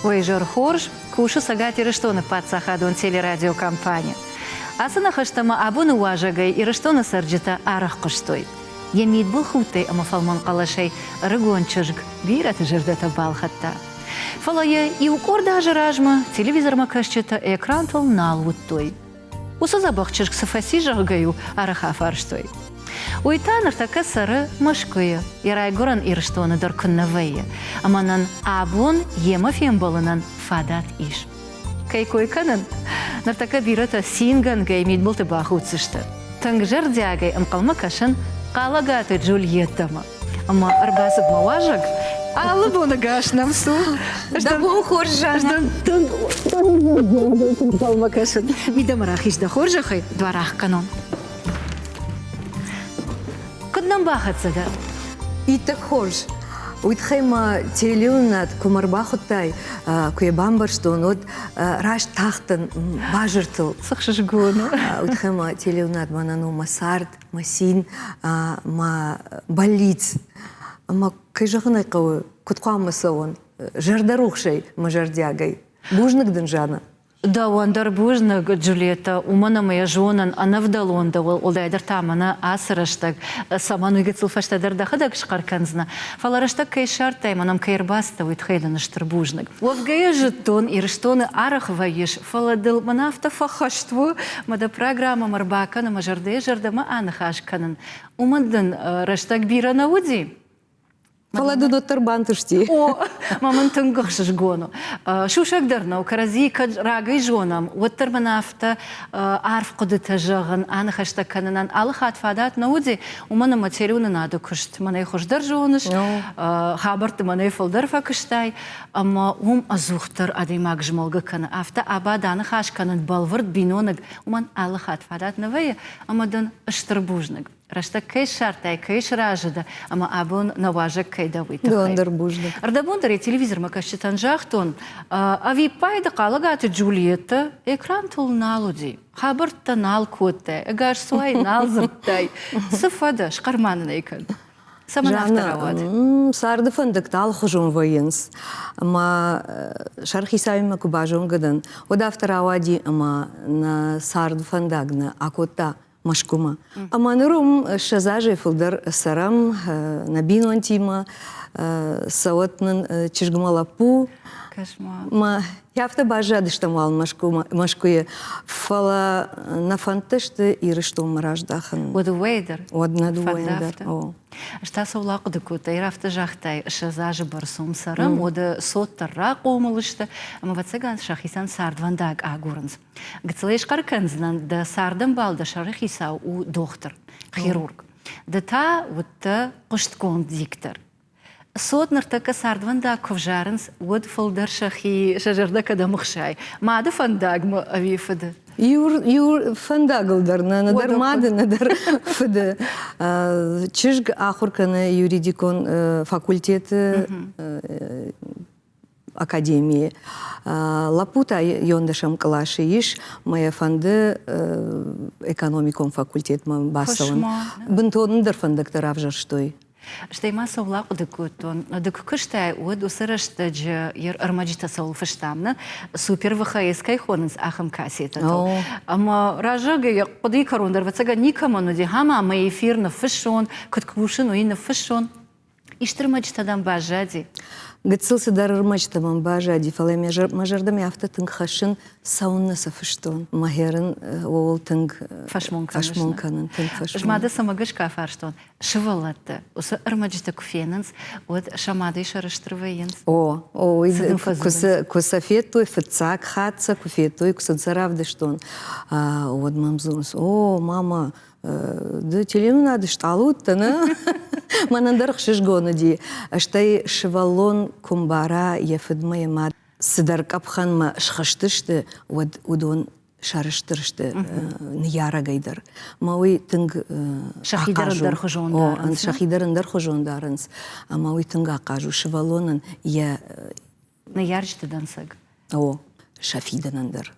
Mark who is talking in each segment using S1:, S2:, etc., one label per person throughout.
S1: Уӕ изӕр хорз, кусы Цӕгат Ирыстоны паддзахадон телерадиокомпани. Ацы ныхӕстӕ ма абоны уазӕгӕй Ирыстоны цӕрджытӕ арӕх хъуыстой. Йӕ мидбылхудтӕй ӕмӕ фӕлмӕн хъӕлӕсӕй ӕрыгон чызг бирӕты зӕрдӕтӕ балхӕдта. Фӕлӕ йӕ иу къорд азы размӕ телевизормӕ кӕсджытӕ экрантыл нал уыдтой. Уыцы дзӕбӕх чызг цы фӕци, зӕгъгӕ-иу арӕх афарстой. Уый та ныртӕккӕ цӕры Мӕскуыйы, йӕ райгуырӕн Ирыстоны дӕр куыннӕ вӕййы, ӕмӕ нын абон йемӕ фембӕлынӕн фадат ис. Кӕй кой кӕнын? Ныртӕккӕ бирӕтӕ цингӕнгӕ мидбылты бахуддзысты. Тынг зӕрдиагӕй ӕнхъӕлмӕ кӕсын Хъалӕгаты Джульеттӕмӕ. Ӕмӕ ӕрбацыд мӕ уазӕг. Алы боны гас нӕм цу.
S2: Дӕ бон хорз, Жанна.
S1: Тынг ӕнхъӕлмӕ кӕсын. Мидӕмӕ рахиз дӕ хорзӕхӕй, дуар ӕхгӕнон. Куыд нӕм бахӕццӕ дӕ?
S2: Иттӕг хорз. Уый тыххӕй мӕ телеуынынад куы мӕ рбахуыдтай, куы йӕ бамбӕрстон, уӕд раст тахтӕн базыртыл.
S1: Цы хсызгон у.
S2: Уый тыххӕй мӕ телеуынынад мӕнӕн у мӕ цард, мӕ цин, мӕ бӕллиц. Ӕмӕ, кӕй зӕгъын ӕй хъӕуы, куыд хъуамӕ цӕуон зӕрдӕрухсӕй мӕ зӕрдиагӕй. Бузныг дын, Жанна.
S1: Дӕуӕн дӕр бузныг, Джульеттӕ, уымӕн ӕмӕ йӕ зонын, ӕнӕвдӕлон дӕ, уӕлдайдӕр та мӕнӕ ацы рӕстӕг, цӕмӕн уый гыццыл фӕстӕдӕр дӕхӕдӕг схъӕр кӕндзынӕ. Фӕлӕ рӕстӕг кӕй ссардтай ӕмӕ нӕм кӕй ӕрбацыдтӕ, уый тыххӕй дын стыр бузныг. Уӕвгӕ йӕ зыдтон, Ирыстоны арӕх вӕййыс, фӕлӕ дыл мӕнӕ афтӕ фӕхӕст у, мӕ дӕ программӕмӕ ӕрбакӕн ӕмӕ зӕрдӕйӕ-зӕрдӕмӕ аныхас кӕнын. Уымӕн дын рӕстӕг бирӕ нӕ уыди.
S2: Фӕлӕ дын уӕддӕр бантысти.
S1: О, мӕ мын тынг ӕхсызгон у. Сусӕг дӕр нӕу, кӕрӕдзийы кӕд рагӕй зонӕм, уӕддӕр мын афтӕ арф хъуыдытӕ зӕгъын, аныхӕстӕ кӕнынӕн алы хатт фадат нӕ уыди, уымӕн ӕмӕ телеуынынады куыст мӕнӕй хуыздӕр зоныс, хабӕртты мӕнӕй фылдӕр фӕкуыстай, ӕмӕ уым ӕдзухдӕр адӕймаг змӕлгӕ кӕны. Афтӕ абад аныхас кӕнын бӕлвырд биноныг, уымӕн алы хатт фадат нӕ вӕййы, ӕмӕ дын стыр бузныг. Рӕстӕг кӕй ссардтай, кӕй сразы дӕ, ӕмӕ абон нӕ уазӕг кӕй дӕ, уый тыххӕй.
S2: Дӕр бузныг.
S1: Ӕрдӕбон дӕр йӕ телевизормӕ кӕсджытӕн загътон, ӕвиппайды Хъалӕгаты Джульеттӕ экрантыл нал уыди, хабӕрттӕ нал кодтай, ӕгас цуай нал дзырдтай. Цы фӕдӕ, схъӕр ма нын ӕй кӕн. Цӕмӕн афтӕ рауад?
S2: Царды фӕндӕгтӕ алыхуызон вӕййынц. Ӕмӕ сӕрхицауимӕ куы базонгӕ дӕн, уӕд афтӕ рауади, ӕмӕ нӕ царды фӕндаг нӕ акодта Мӕскуымӕ. Ӕмӕ ныр уым 20 азӕй фылдӕр цӕрӕм нӕ бинонтимӕ, цӕуӕт нын чызгмӕ лӕппу. Мӕ афтӕ баззадыстӕм уал Мӕскуыйы, фӕлӕ нӕ фӕндтӕ сты Ирыстонмӕ раздахын.
S1: Уӕд дыууӕйы дӕр?
S2: Уӕд нӕ дыууӕйы дӕр.
S1: Ӕз та цӕуыл ахъуыды кодтай, афтӕ загътай, 20 азы бӕрц уым цӕрӕм, уӕдӕ цот дӕр рахъомыл сты, ӕмӕ ӕвӕццӕгӕн сӕхицӕн цардвӕндаг агурынц. Гыццылӕй схъӕр кӕндзынӕн, дӕ цардӕмбал дӕ сӕрыхицау у дохтыр, хирург. Ды та уыдтӕ хъуыстгонд диктор. Цот ныртӕккӕ цардвӕндаг куы взарынц, уӕд фылдӕр сӕхи сӕ зӕрдӕ кӕдӕм ӕхсайы? Мады фӕндагмӕ ӕви фыды?
S2: Иу фӕндагыл дӕр нӕ, нӕдӕр мады, нӕдӕр фыды. Чызг ахуыр кӕны юридикон факультеты академийы. Лӕппу та ёндӕсӕм къласы ис, мӕ йӕ фӕнды экономикон факультетмӕ бацӕуын. Бынтон ӕндӕр фӕндӕгтӕ равзӕрстой.
S1: Стӕй ма цӕуыл ахъуыды кодтон, ды куы куыстай, уӕд уыцы рӕстӕджы йе рмӕджытӕ цӕуыл фыстам, нӕ? Супер ВХС кӕй хонынц, ахӕм кассетӕтыл. Ӕмӕ раззагӕй йӕ хъуыдыйы кӕрон дӕр, ӕвӕццӕгӕн, никӕмӕн уыди, ӕмӕ мӕ эфир ныффыссон, куыд кусын, уый ныффыссон. Исты рмӕджытӕ дӕм баззади?
S2: Гыццыл цыдӕр ӕрмӕджытӕ мӕм баззади, фӕлӕ мӕ зӕрдӕмӕ афтӕ тынг хӕссын, цӕуыннӕ сӕ фыстон. Мӕ хӕрын ууыл тынг
S1: фӕсмон
S2: кӕнын, тынг фӕсмон.
S1: Ӕз ма дӕ цӕмӕ гӕсгӕ фарстон? Сывӕллӕттӕ уыцы ӕрмӕджытӕ куы фенынц, уӕд сӕ мадӕй сӕрыстыр вӕййынц.
S2: О, о, куы сӕ федтой, фыццаг хатт сӕ куы федтой, куы сын сӕ равдыстон, уӕд мӕм дзурынц, о, мама, ды телеуынынады стъалы уыдтӕ, нӕ? Мӕнӕн дӕр ӕхсызгон уыди. Стӕй сывӕллон куы мбара йӕ фыдмӕ йӕ мад цыдӕр къӕпхӕнмӕ схызтысты, уӕд уыдон сӕрыстыр сты ныййарӕгӕй дӕр. Мӕ уый тынг
S1: сӕхи дӕр ӕндӕрхуызон дарынц.
S2: Сӕхи дӕр ӕндӕрхуызон дарынц. Ӕмӕ уый тынг ахъаз у сывӕллонӕн йӕ
S1: ныййарджыты дӕнцӕг.
S2: О, сӕ фидӕнӕн дӕр.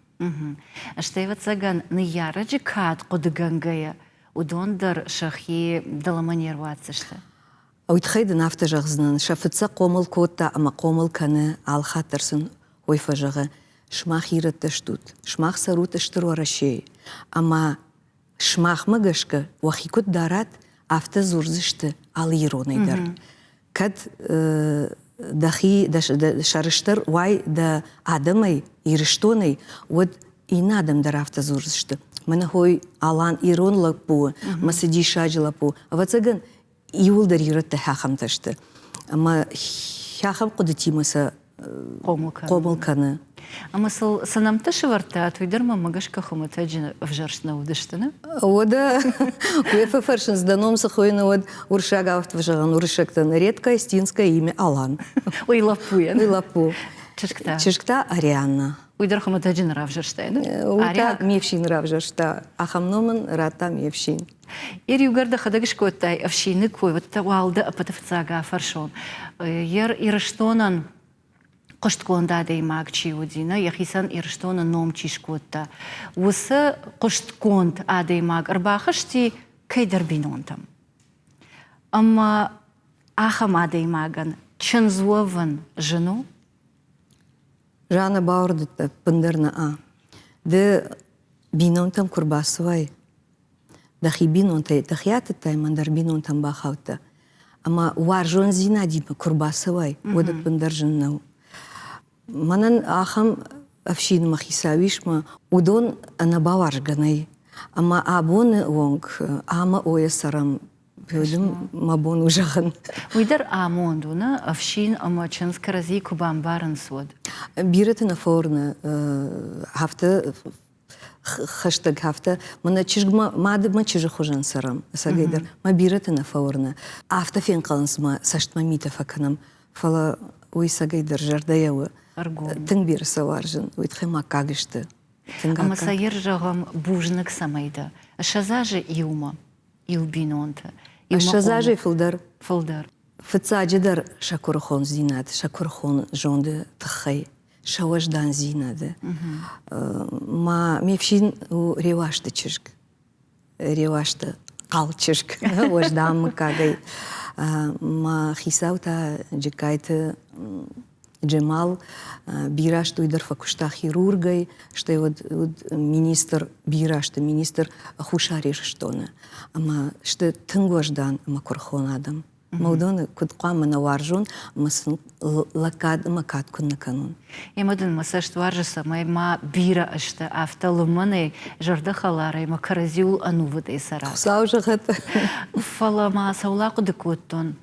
S1: Стӕй, ӕвӕццӕгӕн, ныййарӕджы кад хъуыдыгӕнгӕйӕ, уыдон дӕр сӕхи дӕлӕмӕ не руадздзысты.
S2: Уый тыххӕй дын афтӕ зӕгъдзынӕн, сӕ фыд сӕ хъомыл кодта ӕмӕ хъомыл кӕны, алхатт дӕр сын. Уый фӕзӕгъы, сымах ирӕттӕ стут, сымах цӕрут Стыр Уӕрӕсейы, ӕмӕ сымахмӕ гӕсгӕ уӕхи куыд дарат, афтӕ дзурдзысты алы иронӕй дӕр. Кӕд дӕхи дӕ сӕрыстыр уай дӕ адӕмӕй, Ирыстонӕй, уӕд иннӕ адӕм дӕр афтӕ дзурдзысты. Мӕнӕ хой Алан ирон лӕппу у, мӕ цы диссаджы лӕппу. Ӕвӕццӕгӕн, иууылдӕр ирӕттӕ хӕхӕмтӕ сты. Ӕмӕ хӕхӕм хъуыдытимӕ сӕ хъомыл кӕны.
S1: Ӕмӕ сыл цы нӕмттӕ сӕвӕрдтат, уый дӕр мӕнмӕ гӕсгӕ хуымӕтӕджы ӕвзӕрст нӕ уыдысты, нӕ?
S2: Уӕдӕ уый фӕфӕрсынц, дӕ ном цы хуыйны, уӕд уырыссаг афтӕ зӕгъын уырыссӕгтӕн редкое остинское имя Алан.
S1: Уый лӕппуйӕн.
S2: Уый лӕппу.
S1: Чызг та?
S2: Чызг та Арианна.
S1: Уый дӕр хуымӕтӕджы нӕ равзӕрстай, нӕ?
S2: Уый та ме фсин равзӕрста. Ахӕм ном ын радта ме фсин.
S1: Ер иугӕр дӕхӕдӕг скодтай ӕфсины кой, уӕд уал дӕ ӕппӕты фыццаг афӕрсон. Ер Ирыстонӕн хъуыстгонд адӕймаг чи уыди, нӕ йӕхицӕн Ирыстоны ном чи скодта, уыцы хъуыстгонд адӕймаг ӕрбахызти кӕйдӕр бинонтӕм. Ӕмӕ ахӕм адӕймагӕн чындз уӕвын зын у?
S2: Жанна бауырныдта, ӕппындӕр нӕ. Ды бинонтӕм куы рбацӕуай, дӕхи бинонтӕй дӕхи атыдтай ӕмӕ ӕндӕр бинонтӕм бахаудтӕ. Ӕмӕ уарзондзинадимӕ куы рбацӕуай, уӕд ӕппындӕр зын нӕу. Мӕнӕн ахӕм ӕфсинмӕ хицау ис мӕ уыдон ӕнӕбауарзгӕ нӕй. Ӕмӕ абоны онг ӕмӕ ойӕ цӕрӕм мӕ бон у зӕгъын.
S1: Уый дӕр амонд у, нӕ? Ӕфсин ӕмӕ чындз кӕрӕдзи куы бамбарынц, уӕд.
S2: Бирӕты нӕ фӕуырны, афтӕ хӕстӕг афтӕ мӕнӕ чызгмӕ мады мӕ чызджы хуызӕн цӕрӕм ӕцӕгӕй дӕр мӕ бирӕты нӕ фӕуырны афтӕ фенхъӕлынц мӕ цӕстмӕ митӕ фӕкӕнӕм фӕлӕ уый цӕгӕй дӕр зӕрдӕйӕ у тынг бирӕ сӕ уарзын уый тыххӕй ма аккаг сты
S1: тынг ӕмӕ сӕ ер зӕгъӕм бузныг цӕмӕй дӕ 20 азы иумӕ иу бинонты
S2: 20 азӕй фылдӕр
S1: фылдӕр
S2: фыццаджыдӕр сӕ куырыхондзинад сӕ куырыхон зонды тыххӕй сӕ уӕздандзинады. Ма ме фсин у Реуазты чызг. Реуазты хъал чызг, уӕздан мыггагӕй. Мӕ хицау та Джыккайты Джемал бирӕ азты уый дӕр фӕкуыста хирургӕй, стӕй уыд, уыд министр, бирӕ азты министр Хуссар Ирыстоны. Ӕмӕ сты тынг уӕздан ӕмӕ куырыхон адӕм. Ӕмӕ уыдоны куыд хъуамӕ нӕ уарзон ӕмӕ сын лӕггад ӕмӕ кад куыннӕ кӕнон.
S1: Ӕмӕ дын мӕ цӕст уарзы, цӕмӕй ма бирӕ ӕзты афтӕ лымӕнӕй, зӕрдӕхӕларӕй мӕ кӕрӕдзиуыл ӕнувыдӕй цӕрат.
S2: Хуыцау зӕгъӕд.
S1: Фӕлӕ ма цӕуыл ахъуыды кодтон,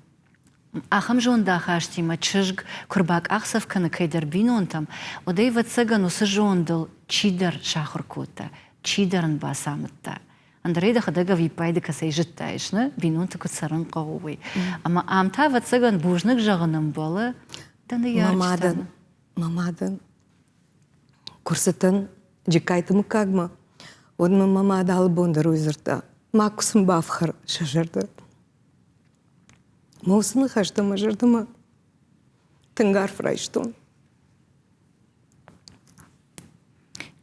S1: ахӕм зондахастимӕ чызг куы рбакъахдзӕф кӕны кӕйдӕр бинонтӕм, уӕд ӕй, ӕвӕццӕгӕн, уыцы зондыл чидӕр сахуыр кодта, чидӕр ын бацамыдта. Ӕндӕрӕй дӕхӕдӕг ӕвиппайды кӕцӕй зыдтаис, нӕ бинонты куыд цӕрын хъӕуы, уый. Ӕмӕ ам та, ӕвӕццӕгӕн, бузныг зӕгъын ӕмбӕлы дӕ
S2: ныййарджытӕн. Мӕ мадӕн, мӕ мадӕн куы рцыдтӕн Джыккайты мыггагмӕ, уӕд мын мӕ мад алы бон дӕр уый дзырдта, макуы сын бафхӕр сӕ зӕрдӕ. Мӕ уыцы ныхӕстӕ мӕ зӕрдӕмӕ тынг арф райстон.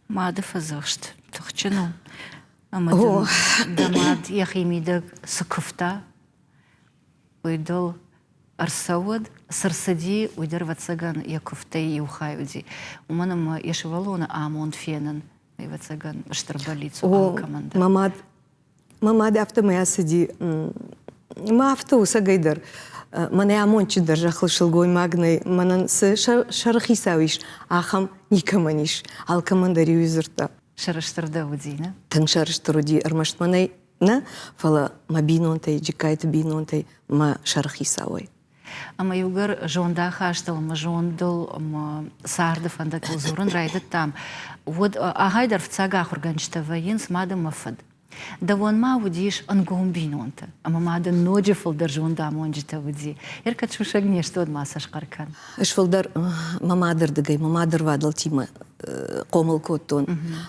S1: Мады фӕдзӕхст тыхджын у. Ӕмӕ дын дӕ мад йӕхимидӕг цы куывта, уый дыл ӕрцӕуӕд, цы рцыди, уый дӕр, ӕвӕццӕгӕн, йӕ куывдтӕй иу хай уыди. Уымӕн ӕмӕ йӕ сывӕллоны амонд фенын, ӕвӕццӕгӕн, стыр бӕллиц у алкӕмӕн дӕр.
S2: Мӕ мад Мӕ мад афтӕмӕй ацыди. Мӕ афтӕ у цӕгӕйдӕр. Мӕнӕ амондджындӕр зӕххыл сылгоймаг нӕй. Мӕнӕн цы сӕрыхицау ис, ахӕм никӕмӕн ис. Алкӕмӕн дӕр иу дзырдта.
S1: Сӕрыстыр дӕ уыди, нӕ?
S2: Тынг сӕрыстыр уыди, ӕрмӕст мӕнӕй нӕ, фӕлӕ мӕ бинонтӕй, Джыккайты бинонтӕй, мӕ сӕрыхицауӕй.
S1: Ӕмӕ иугӕр зондахастыл ӕмӕ зондыл ӕмӕ царды фӕндӕгтыл дзурын райдыдтам, уӕд ахӕй дӕр фыццаг ахуыргӕнджытӕ вӕййынц мад ӕмӕ фыд. Дӕуӕн ма уыдис ӕнгом бинонтӕ, ӕмӕ ма дын ноджы фылдӕр зондамонджытӕ уыди. Ӕркӕд сусӕг не сты, уӕд ма сӕ схъӕр кӕн.
S2: Ӕз фылдӕр мӕ мадырдыгӕй, мӕ мадырвадӕлтимӕ хъомыл кодтон.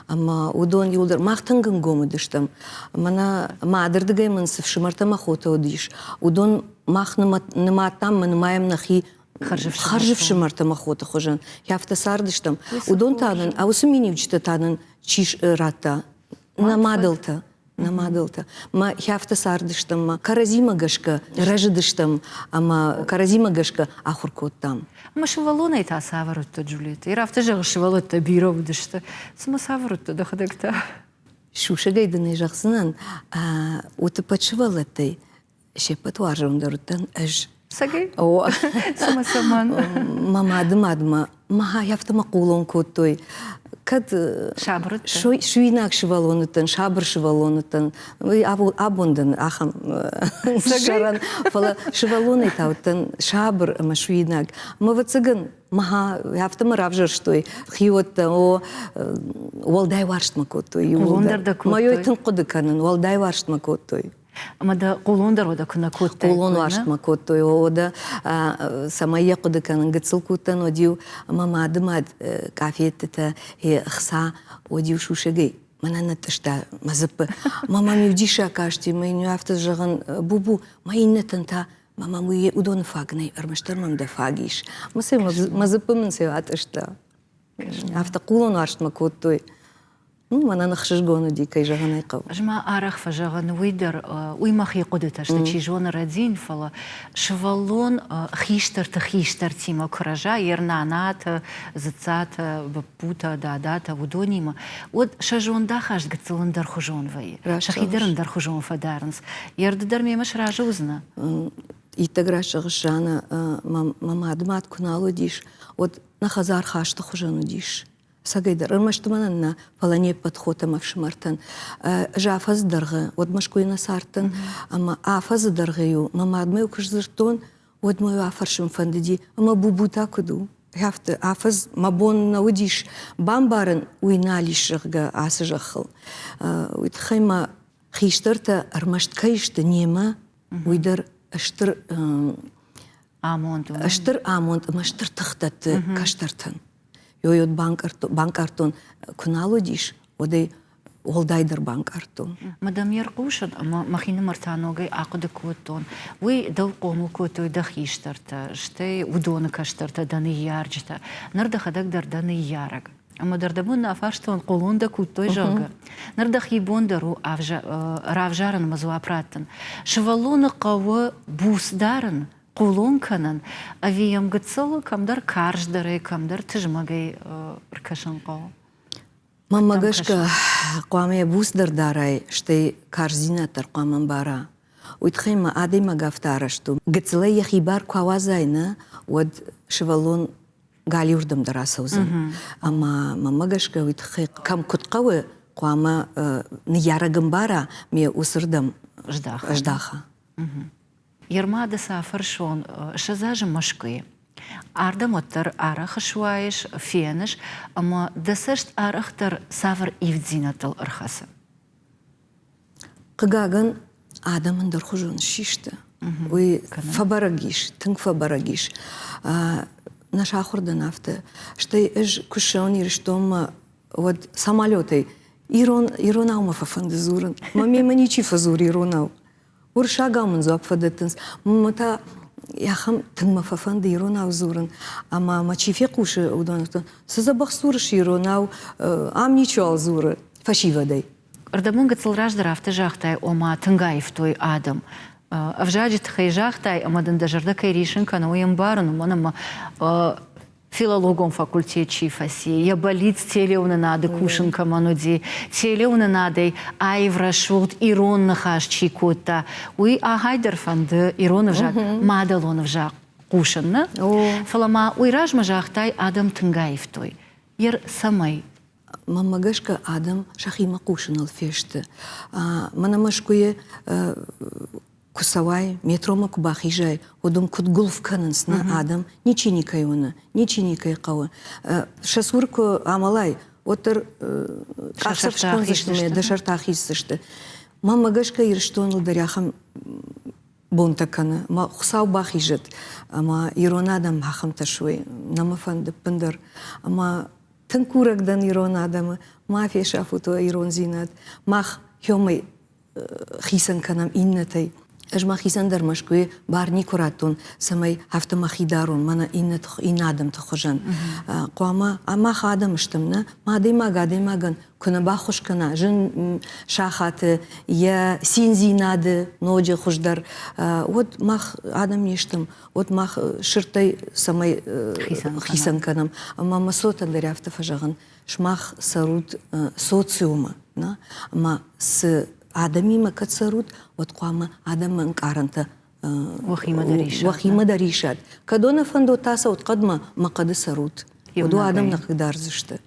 S2: Ӕмӕ уыдон иуылдӕр мах тынг ӕнгом уыдыстӕм. Мӕнӕ мадырдыгӕй мын цы фсымӕртӕ мӕ хотӕ уыдис, уыдон мах нымадтам мӕ нымайӕм нӕхи хӕрзӕфсымӕртӕ мӕ хоты хуызӕн. Афтӕ цардыстӕм. Уыдон та нын, уыцы миниуджытӕ та нын чи радта? Нӕ мадӕлтӕ. Нӕ мадӕлтӕ. Мӕ хӕфты цардыстӕм, мӕ кӕрӕдзимӕ гӕсгӕ рӕзыдыстӕм ӕмӕ кӕрӕдзимӕ гӕсгӕ ахуыр кодтам.
S1: Ӕмӕ сывӕллонӕй та цавӕр уыдтӕ, Джульеттӕ? Ир афтӕ зӕгъы, сывӕллӕттӕ бирӕ уыдысты. Цымӕ цавӕр уыдтӕ дӕхӕдӕг та?
S2: Сусӕгӕй дын ӕй зӕгъдзынӕн, утӕппӕт сывӕллӕттӕй се ппӕт уарзондӕр уыдтӕн ӕз.
S1: Цӕгӕй?
S2: О.
S1: Цымӕ цӕмӕн?
S2: Мӕ мады мадмӕ мӕ афтӕ мӕ хъулон кодтой. Кӕд
S1: сабыр уыдтӕн?
S2: Суинаг сывӕллон уыдтӕн, сабыр сывӕллон уыдтӕн. Абон дӕн ахӕм сӕрӕн, фӕлӕ сывӕллонӕй та уыдтӕн сабыр ӕмӕ суинаг. Мӕ ӕвӕццӕгӕн, мӕ афтӕ мӕ равзӕрстой хиуӕттӕ, о, уӕлдай уарзт мӕ кодтой.
S1: Хъулон дӕр дӕ кодтой?
S2: Мӕ тынг хъуыды кӕнын, уӕлдай уарзт мӕ кодтой.
S1: Ӕмӕ дӕ хъулон дӕр уӕдӕ куы нӕ кодтай?
S2: Хъулон уарзт мӕ кодтой, уӕдӕ цӕмӕй йӕ хъуыды кӕнын, гыццыл куы уыдтӕн, уӕд-иу мӕ мады мад къафеттытӕ, хца, уӕд-иу сусӕгӕй мӕнӕ ныттъыста мӕ дзыппы. Мӕ мӕм-иу диссаг касти, мӕ йын афтӕ зӕгъын, Бубу, мӕ иннӕтӕн та мӕ мӕм уый уыдоны фаг нӕй, ӕрмӕстдӕр мӕм дӕ фаг ис. Мӕ дзыппы мын сӕ атъыста. Афтӕ хъулон уарзт мӕ кодтой. Ну, мӕнӕн ӕхсызгон уыди, кӕй зӕгъын ӕй хъӕуы.
S1: Ӕз ма арӕх фӕзӕгъын уый дӕр, уый мӕхи хъуыдытӕ сты, чи зоны, рӕдзин, фӕлӕ сывӕллон хистӕрты хистӕртимӕ куы рӕза, йе рнанатӕ, дзыццатӕ, быппутӕ, дадатӕ, уыдонимӕ, уӕд сӕ зондахаст гыццыл ӕндӕрхуызон вӕййы. Сӕхи дӕр ӕндӕрхуызон фӕдарынц. Йе рды дӕр мемӕ сразы уыдзынӕ?
S2: Иттӕг раст зӕгъыс, Жанна, мӕ мады мад куы нал уыдис, уӕд нӕ хӕдзар хасты хуызӕн уыдис. Цӕгӕйдӕр, ӕрмӕст мӕнӕн нӕ, фӕлӕ не ппӕт хотӕ ӕмӕ ӕфсымӕртӕн. Ӕз афӕдзы дӕргъы, уӕд Мӕскуыйы нӕ цардтӕн, ӕмӕ афӕдзы дӕргъы-иу мӕ мадмӕ-иу куы сдзырдтон, уӕд мӕ-иу афӕрсын фӕндыди, ӕмӕ Бубу та куыд у? Афтӕ афӕдз мӕ бон нӕ уыдис бамбарын, уый нал ис, зӕгъгӕ, ацы зӕххыл. Уый тыххӕй мӕ хистӕртӕ ӕрмӕст кӕй сты немӕ, уый дӕр стыр
S1: амонд
S2: у. Стыр амонд ӕмӕ стыр тых дӕтты кӕстӕртӕн. Йойот банкъардтон, куы нал уыдис, уӕд ӕй уӕлдайдӕр банкъардтон.
S1: Мадам йе рхъусыд ӕмӕ мӕхинымӕр та ногӕй ахъуыды кодтон. Уый дӕу хъомыл кодтой дӕ хистӕртӕ, стӕй уыдоны кӕстӕртӕ, дӕ ныййарджытӕ. Ныр дӕхӕдӕг дӕр дӕ ныййарӕг. Ӕмӕ дӕр дӕ бон нӕ афарстон, хъулон дӕ кодтой, зӕгъгӕ. Ныр дӕхи бон дӕр у равзарын ӕмӕ дзуапп раттын. Сывӕллоны хъӕуы буц дарын, хъулон кӕнын, ӕви йӕм гыццыл кӕмдӕр карздӕрӕй, кӕмдӕр тызмӕгӕй ӕркӕсын хъӕуы?
S2: Мӕнмӕ гӕсгӕ, хъуамӕ йӕ буц дӕр дарай, стӕй карздзинад дӕр хъуамӕ ӕмбара. Уый тыххӕй ма адӕймаг афтӕ арӕзт у. Гыццылӕй йӕхи бар куы ауадзай, нӕ, уӕд сывӕллон галиуырдӕм дӕр ацӕудзӕн. Ӕмӕ мӕнмӕ гӕсгӕ уый тыххӕй кӕм куыд хъӕуы, хъуамӕ ныййарӕг ӕмбара, ме уыцырдӕм здӕха.
S1: Ерма ды цы афӕрсон, 20 азы Мӕскуыйы. Ардӕм уӕддӕр арӕх суайыс, феныс, ӕмӕ дӕ цӕст арӕхдӕр цавӕр ивддзинӕдтыл ӕрхӕцы?
S2: Хъыгагӕн, адӕм ӕндӕрхуызон систы. Уый фӕбӕрӕг ис, тынг фӕбӕрӕг ис. Нӕ сахуыр дӕн афтӕ. Стӕй ӕз куы ссӕуын Ирыстонмӕ, уӕд самолетӕй ирон, иронау мӕ фӕфӕнды дзурын. Мӕ мемӕ ничи фӕдзуры иронау. Уырыссагау мын дзуапп фӕдӕттынц. Мӕ та ахӕм тынг мӕ фӕфӕнды иронау дзурын. Ӕмӕ мӕ чи фехъусы, уыдон цы дзӕбӕх дзурыс иронау, ам ничиуал дзуры фӕсивӕдӕй.
S1: Ӕрдӕбон гыццыл раздӕр афтӕ загътай, ома тынг аивтой адӕм. Ӕвзаджы тыххӕй загътай, ӕмӕ дын дӕ зӕрдӕ кӕй риссын кӕны, уый ӕмбарын, уымӕн ӕмӕ филологон факультет чи фӕци, йӕ бӕллиц телеуынынады кусын кӕмӕн уыди, телеуынынадӕй аив рӕсугъд ирон ныхас чи кодта, уый ахӕй дӕр фӕнды ирон ӕвзаг, мадӕлон ӕвзаг хъусын, нӕ? Фӕлӕ ма уый размӕ загътай, адӕм тынг аивтой. Ер цӕмӕй?
S2: Мӕнмӕ гӕсгӕ, адӕм сӕхимӕ хъусыныл фесты. Мӕнӕ Мӕскуыйы куы цӕуай, метромӕ куы бахизай, уӕд уым куыд гуылф кӕнынц нӕ адӕм, ничи никӕй уыны, ничи никӕй хъӕуы. Сӕ цур куы амӕлай, уӕддӕр къахдзӕф скӕндзысты ӕмӕ дӕ сӕрты ахиздзысты. Мӕнмӕ гӕсгӕ, Ирыстоныл дӕр ахӕм бонтӕ кӕны. Мӕ Хуыцау бахизӕд, ӕмӕ ирон адӕм ахӕмтӕ суой, нӕ мӕ фӕнды ӕппындӕр. Ӕмӕ тынг курӕг дӕн ирон адӕмы, ма фесафут уӕ ирондзинад. Мах хёмӕй хицӕн кӕнӕм иннӕтӕй. Ӕз мӕхицӕн дӕр Мӕскуыйы бар никуы радтон, цӕмӕй афтӕ мӕхи дарон, мӕнӕ иннӕ адӕмты хуызӕн. Хъуамӕ мах адӕм стӕм, нӕ? Ма адӕймаг адӕймагӕн куы нӕ баххуыс кӕна зын сахаты йӕ циндзинады ноджы хуыздӕр, уӕд мах адӕм не стӕм, уӕд мах сырдтӕй цӕмӕй хицӕн кӕнӕм. Ӕмӕ мӕ цотӕн дӕр афтӕ фӕзӕгъын, сымах цӕрут социумы, нӕ? Ӕмӕ цы адӕмимӕ кӕд цӕрут, уӕд хъуамӕ адӕмы ӕнкъарӕнтӕ уӕхимӕ дӕр исат. Кӕд уӕ нӕ фӕндот, ацӕут хъӕдмӕ, мӕ хъӕды цӕрут. Уыдо адӕм нӕ хъыгдардзысты.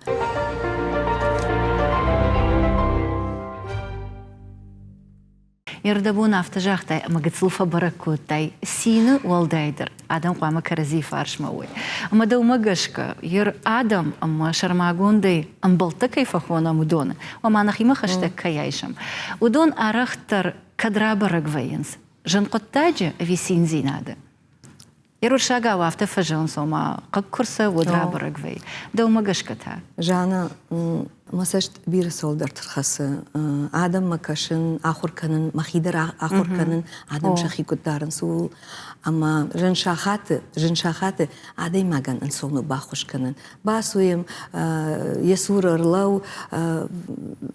S1: Ӕрдӕбон афтӕ загътай ӕмӕ гыццыл фӕбӕрӕг кодтай цины уӕлдайдӕр адӕм хъуамӕ кӕрӕдзийы фарсмӕ уой. Ӕмӕ дӕумӕ гӕсгӕ, ер адӕм ӕмӕ сӕрмагондӕй ӕмбӕлттӕ кӕй фӕхонӕм, уыдоны, ома нӕхимӕ хӕстӕг кӕй айсӕм, уыдон арӕхдӕр кӕд рабӕрӕг вӕййынц зын хъуыддаджы ӕви циндзинады? Еруссагау афтӕ фӕзӕгъынц, ома хъыг куы рцӕуы, уӕд рабӕрӕг вӕййы. Дӕумӕ гӕсгӕ та?
S2: Жанна, мӕ цӕст бирӕ цӕуылдӕрты хӕцы. Адӕммӕ кӕсын, ахуыр кӕнын, мӕхи дӕр ахуыр кӕнын, адӕм сӕхи куыд дарынц, ууыл. Ӕмӕ зын сахаты, зын сахаты адӕймагӕн ӕнцон у баххуыс кӕнын. Бацу йӕм, йӕ цуры ӕрлӕуу,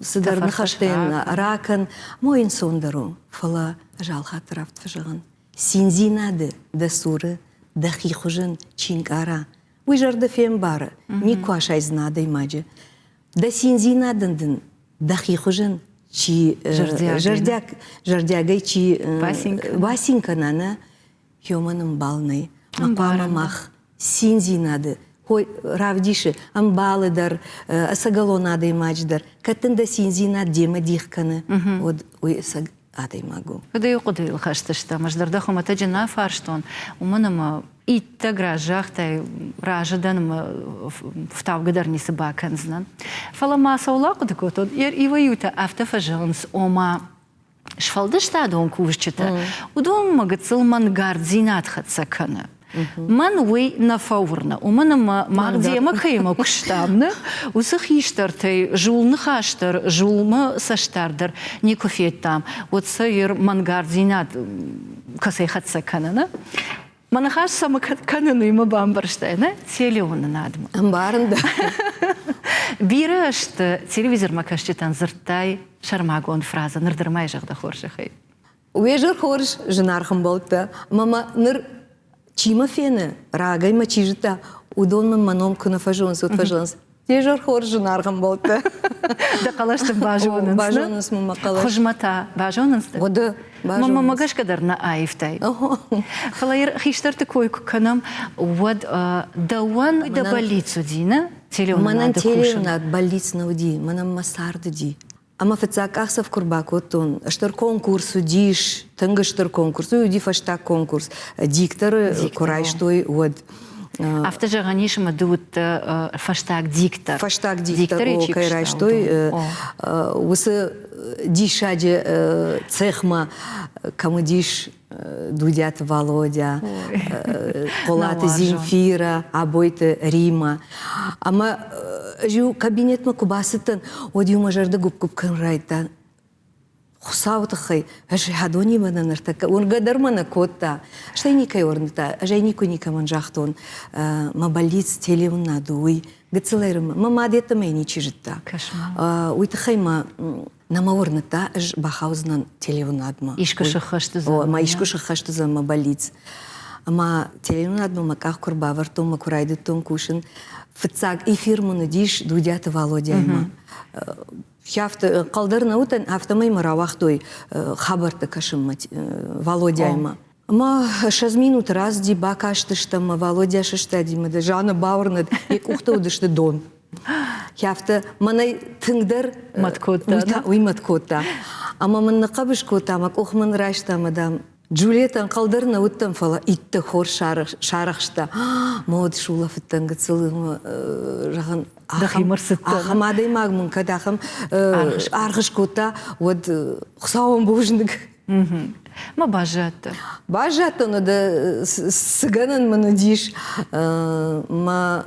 S2: цыдӕр ныхӕстӕ йын ракӕн. Мой ӕнцондӕр у, фӕлӕ ӕз алхатт дӕр афтӕ фӕзӕгъын, циндзинады дӕ цуры дӕхи хуызӕн чи нкъара, уый зӕрдӕ фембары, никуы асайдзынӕ адӕймаджы. Дӕ циндзинадӕн дын дӕхи хуызӕн чи зӕрдиагӕй чи бацин кӕна, нӕ, уымӕн ӕмбал нӕй. Ма хъуамӕ мах циндзинады равдисы ӕмбалы дӕр, ӕцӕгӕлон адӕймаджы дӕр. Кӕд дын дӕ циндзинад демӕ дих кӕны, уӕд уый ӕцӕг адӕймаг у.
S1: Хъуыдыйы хъуыдыйыл хӕст стӕм. Ӕз дӕр дӕ хуымӕтӕджы нӕ фарстон, уымӕн ӕмӕ иттӕг раст загътай, разы дӕн ӕмӕ фтаугӕ дӕр ницы бакӕндзынӕн. Фӕлӕ ма цӕуыл ахъуыды кодтон, иуӕй-иутӕ афтӕ фӕзӕгъынц, ома сфӕлдыстадон кусджытӕ, уыдонмӕ гыццыл мӕнгарддзинад хӕццӕ кӕны. Мӕн уый нӕ фӕуырны, уымӕн ӕмӕ мах демӕ кӕимӕ куыстам, нӕ, уыцы хистӕртӕй зул ныхас дӕр, зулмӕ цӕстдар дӕр никуы федтам. Уӕд сӕ йер мӕнгарддзинад кӕцӕй хӕццӕ кӕны, нӕ? Мӕ ныхас цӕмӕ кӕнын, уый мӕ бамбӕрстай, нӕ? Телеуынынадмӕ.
S2: Ӕмбарын дӕ.
S1: Бирӕ сты телевизормӕ кӕсджытӕн дзырдтай сӕрмагонд фразӕ, ныр дӕр ма йӕ зӕгъ дӕ хорзӕхӕй.
S2: Уе зӕр хорз, зынаргъ ӕмбӕлттӕ, ӕмӕ мӕ ныр чи мӕ фены, рагӕй мӕ чи зыдта, уыдон мын мӕ ном куы нӕ фӕзонынц, уӕд фӕзӕгъынц, Де зӕр хорз, зынаргъ ӕмбӕлттӕ.
S1: Дӕ хъӕлӕс дын базонынц.
S2: Базонынц мын мӕ хъӕлӕс.
S1: Хуызмӕ та базонынц дын?
S2: Уӕдӕ,
S1: базонынц. Мӕ гӕсгӕ дӕр нӕ аивтай. Фӕлӕ хистӕрты кой куы кӕнӕм, уӕд дӕуӕн дӕ бӕллиц уыди, нӕ?
S2: Мӕнӕн телеуынад бӕллиц нӕ уыди, мӕнӕн мӕ цард уыди. Ӕмӕ фыццаг къахдзӕф куы рбакодтон, стыр конкурс уыдис, тынг стыр конкурс, уый уыди фӕстаг конкурс, дикторы куы райстой, уӕд.
S1: Афтӕ зӕгъӕн ис, ӕмӕ ды уыдтӕ фӕстаг диктор.
S2: Фӕстаг диктор, кӕй райстой, уыцы диссаджы цехмӕ кӕм уыдис Дудиаты Валодя, Хъулаты Земфира, Абойты Рима. Ӕмӕ ӕз-иу кабинетмӕ куы бацыдтӕн, уӕд-иу мӕ зӕрдӕ гуыпп-гуыпп кӕнын райдыдта. Хуыцауы тыххӕй, ӕз адонимӕ нӕ ныртӕккӕ уырнгӕ дӕр мӕ нӕ кодта. Стӕй никӕй уырныдта, ӕз ӕй никуы никӕмӕн загътон, мӕ бӕллиц телеуынынад у, уый. Гыццылӕй мӕ мад йеддӕмӕ йӕ ничи зыдта. Уый тыххӕй мӕ Нӕ мӕ уырныдта, ӕз бахаудзынӕн телеуынадмӕ.
S1: Искуы сыххӕст уыдзӕн.
S2: Мӕ искуы сыххӕст уыдзӕн мӕ бӕллиц. Ӕмӕ телеуынадмӕ мӕ къах куы ӕрбавӕрдтон, мӕ куы райдыдтон кусын, фыццаг эфир мын уыдис Дудиаты Валодяимӕ. Афтӕ хъалдӕр нӕ уыдтӕн, афтӕмӕй мӕ рауагътой хабӕрттӕ кӕсынмӕ Валодяимӕ. Ӕмӕ 20 минуты рацыди, бакастыстӕм, мӕ Валодя сыстади, мӕ дӕ Жанна бауырнӕд, йӕ къухты уыдысты дон. Афтӕ мӕнӕй тынгдӕр
S1: мӕт кодта.
S2: Уый мӕт кодта. Ӕмӕ мын ныхъхъӕбыс кодта, мӕ къух мын райста, ӕмӕ, дам, Джульеттӕ ӕнхъӕл дӕр нӕ уыдтӕн, фӕлӕ иттӕг хорз сарӕхста. Мӕ уд сулӕфыдтӕн гыццыл, зӕгъын, ахӕм адӕймаг мын кӕд ахӕм аргъ скодта, уӕд Хуыцауӕн бузныг.
S1: Мӕ баззадтӕ.
S2: Баззадтӕн, уӕдӕ цы гӕнӕн мын уыдис. Мӕ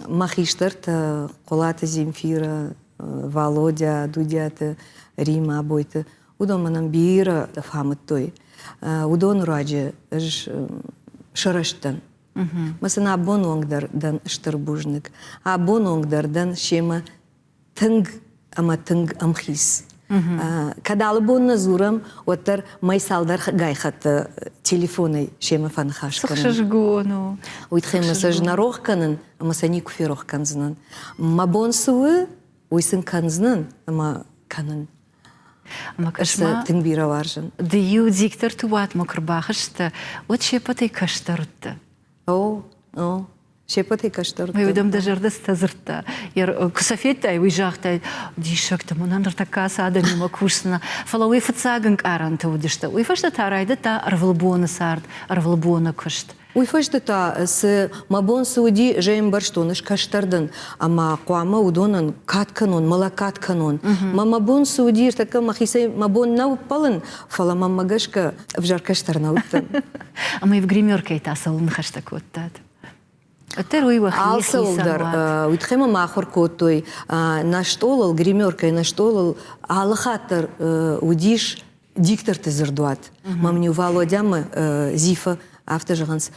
S2: Мӕ хистӕртӕ Хъуылаты Земфирӕ, Валодя, Дудиаты Римӕ, Абойты, уыдон мӕнӕн бирӕ фӕамыдтой. Уыдоны руаджы ӕз сырӕзтӕн. Мӕ сын абон онг дӕр дӕн стыр бузныг. Абон онг дӕр дӕн семӕ тынг ӕмӕ тынг ӕмхиц. Кӕд алы бон нӕ дзурӕм, уӕддӕр мӕй цалдӕр гайхатты телефонӕй семӕ фӕныхас кӕнын.
S1: Ӕхсызгон у.
S2: Уый тыххӕй мӕ сӕ нӕ рох кӕнын ӕмӕ сӕ никуы ферох кӕндзынӕн. Мӕ бон цы у, уый сын кӕндзынӕн ӕмӕ кӕнын.
S1: Ӕмӕ
S2: кӕс-ма, тынг бирӕ уарзын.
S1: Ды-иу дикторты уатмӕ куы рбахызтӕ, уӕд се ппӕтӕй кӕстӕр уыдтӕ.
S2: О, о, се ппӕтӕй кӕстӕр уыдтӕн.
S1: Уый дӕм дӕ зӕрдӕ цытӕ дзырдта? Куы сӕ федтай, уый загътай, диссӕгтӕ, мӕнӕн ныртӕккӕ ацы адӕмимӕ кусдзынӕ. Фӕлӕ уый фыццаг ӕнкъарӕнтӕ уыдысты. Уый фӕстӕ та райдыдта ӕрвылбоны цард, ӕрвылбоны куыст.
S2: Уый фӕстӕ та цы мӕ бон цы уыди, зӕй ӕмбӕрстон, ӕз кӕстӕр дӕн, ӕмӕ хъуамӕ уыдонӕн кад кӕнон, мӕлӕггад кӕнон. Мӕ мӕ бон цы уыди, ӕртӕккӕ мӕхицӕй мӕ бон нӕ ӕппӕлын, фӕлӕ мӕнмӕ гӕсгӕ ӕвзӕр кӕстӕр нӕ уыдтӕн.
S1: Ӕмӕ гримеркӕйы та цӕуыл ныхӕстӕ кодтат? Уӕддӕр уый уӕхи
S2: Алцӕуыл дӕр. Уый тыххӕй мӕм ахуыр кодтой. Нӕ стъолыл, гримеркӕйы нӕ стъолыл алы хатт дӕр уыдис дикторты дзырдуат. Мӕм-иу Валодямӕ Зифа афтӕ зӕгъынц,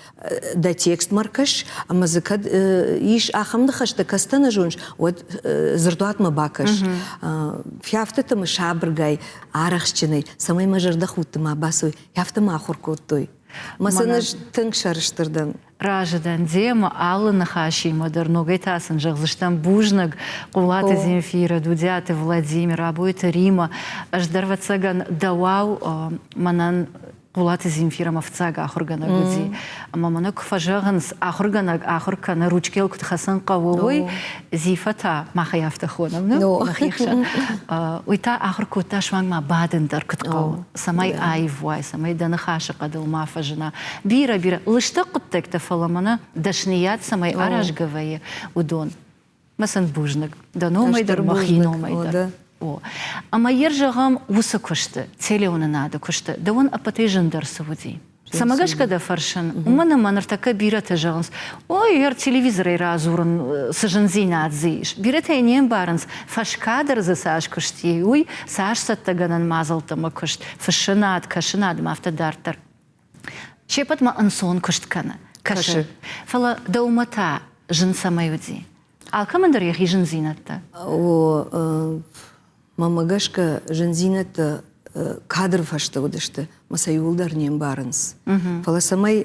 S2: дӕ текст ма ркӕс, ӕмӕ дзы кӕд ис ахӕм ныхӕстӕ, кӕцытӕ нӕ зоныс, уӕд дзырдуатмӕ бакӕс. Фӕфтыдтӕ мӕ сабыргай, арӕхстджынӕй, цӕмӕй мӕ зӕрдӕхудты ма бацӕуой, афтӕ мӕ ахуыр кодтой. Мӕ сын ӕз тынг сӕрыстыр дӕн.
S1: Разы дӕн демӕ алы ныхасимӕ дӕр ногӕй та сын зӕгъдзыстӕм бузныг Хъулаты Земфирӕ, Дудиаты Владимир, Абойты Рима. Ӕз дӕр, ӕвӕццӕгӕн, дӕуау мӕнӕн Хъулаты Земфирӕ мӕ фыццаг ахуыргӕнӕг уыди. Ӕмӕ мӕнӕ куы фӕзӕгъынц, ахуыргӕнӕг ахуыр кӕны, ручкӕйыл куыд хӕцын хъӕуы, уый, Зифа та, мах ӕй афтӕ хонӕм, нӕхи хсӕн, уый та ахуыр кодта суанг ма бадын дӕр куыд хъӕуы, цӕмӕй аив уай, цӕмӕй дӕ ныхасы хъӕдыл ма фӕзына. Бирӕ-бирӕ лыстӕг хъуыддӕгтӕ, фӕлӕ мӕнӕ дӕсныйад цӕмӕй аразгӕ вӕййы, уыдон. Мӕ сын бузныг. Дӕ номӕй дӕр, мӕхи номӕй дӕр. О. Ӕмӕ йе зӕгъӕм, уыцы куысты, телеуынынады куысты, дӕуӕн ӕппӕтӕй зындӕр цы уыди? Цӕмӕ гӕсгӕ дӕ фӕрсын? Уымӕн ӕмӕ ныртӕккӕ бирӕтӕ зӕгъынц, ой, ӕр телевизорӕй радзурын цы зындзинад дзы ис. Бирӕтӕ йӕ не мбарынц, фӕскадр дзы цас куыст и, уый, цас цӕттӕгӕнӕн мадзӕлттӕ ӕмӕ куыст, фыссынад, кӕсынад ӕмӕ афтӕ дарддӕр. Се ппӕтмӕ ӕнцон куыст кӕны, кӕсы. Фӕлӕ дӕумӕ та зын цӕмӕй уыди? Алкӕмӕн дӕр йӕхи зындзинӕдтӕ.
S2: О, мӕнмӕ гӕсгӕ, зындзинӕдтӕ кадры фӕстӕ уыдысты, ӕмӕ сӕ иууылдӕр не мбарынц. Фӕлӕ цӕмӕй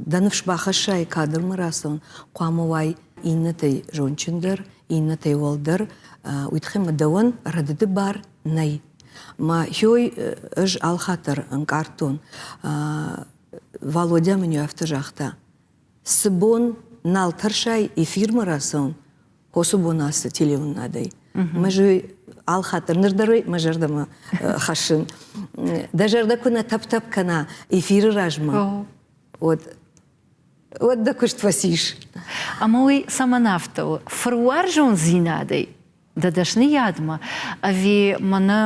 S2: дӕ ныфс бахӕссай кадрмӕ рацӕуын, хъуамӕ уай иннӕтӕй зондджындӕр, иннӕтӕй уӕлдӕр, уый тыххӕй ма дӕуӕн рӕдыды бар нӕй. Мӕ хёй ӕз алхатт дӕр ӕнкъардтон. Валодя мын афтӕ загъта, цы бон нал тӕрсай эфирмӕ рацӕуын, хосы бон ацы телеуынадӕй. Мӕ же алхатт дӕр ныр дӕр мӕ зӕрдӕмӕ хӕссын. Дӕ зӕрдӕ куы нӕ тӕп-тӕп кӕна эфиры размӕ, уӕд уӕд дӕ куыст фӕцис.
S1: Ӕмӕ уый цӕмӕн афтӕ у? Фыруарзондзинадӕй дӕ дӕсныйадмӕ ӕви мӕнӕ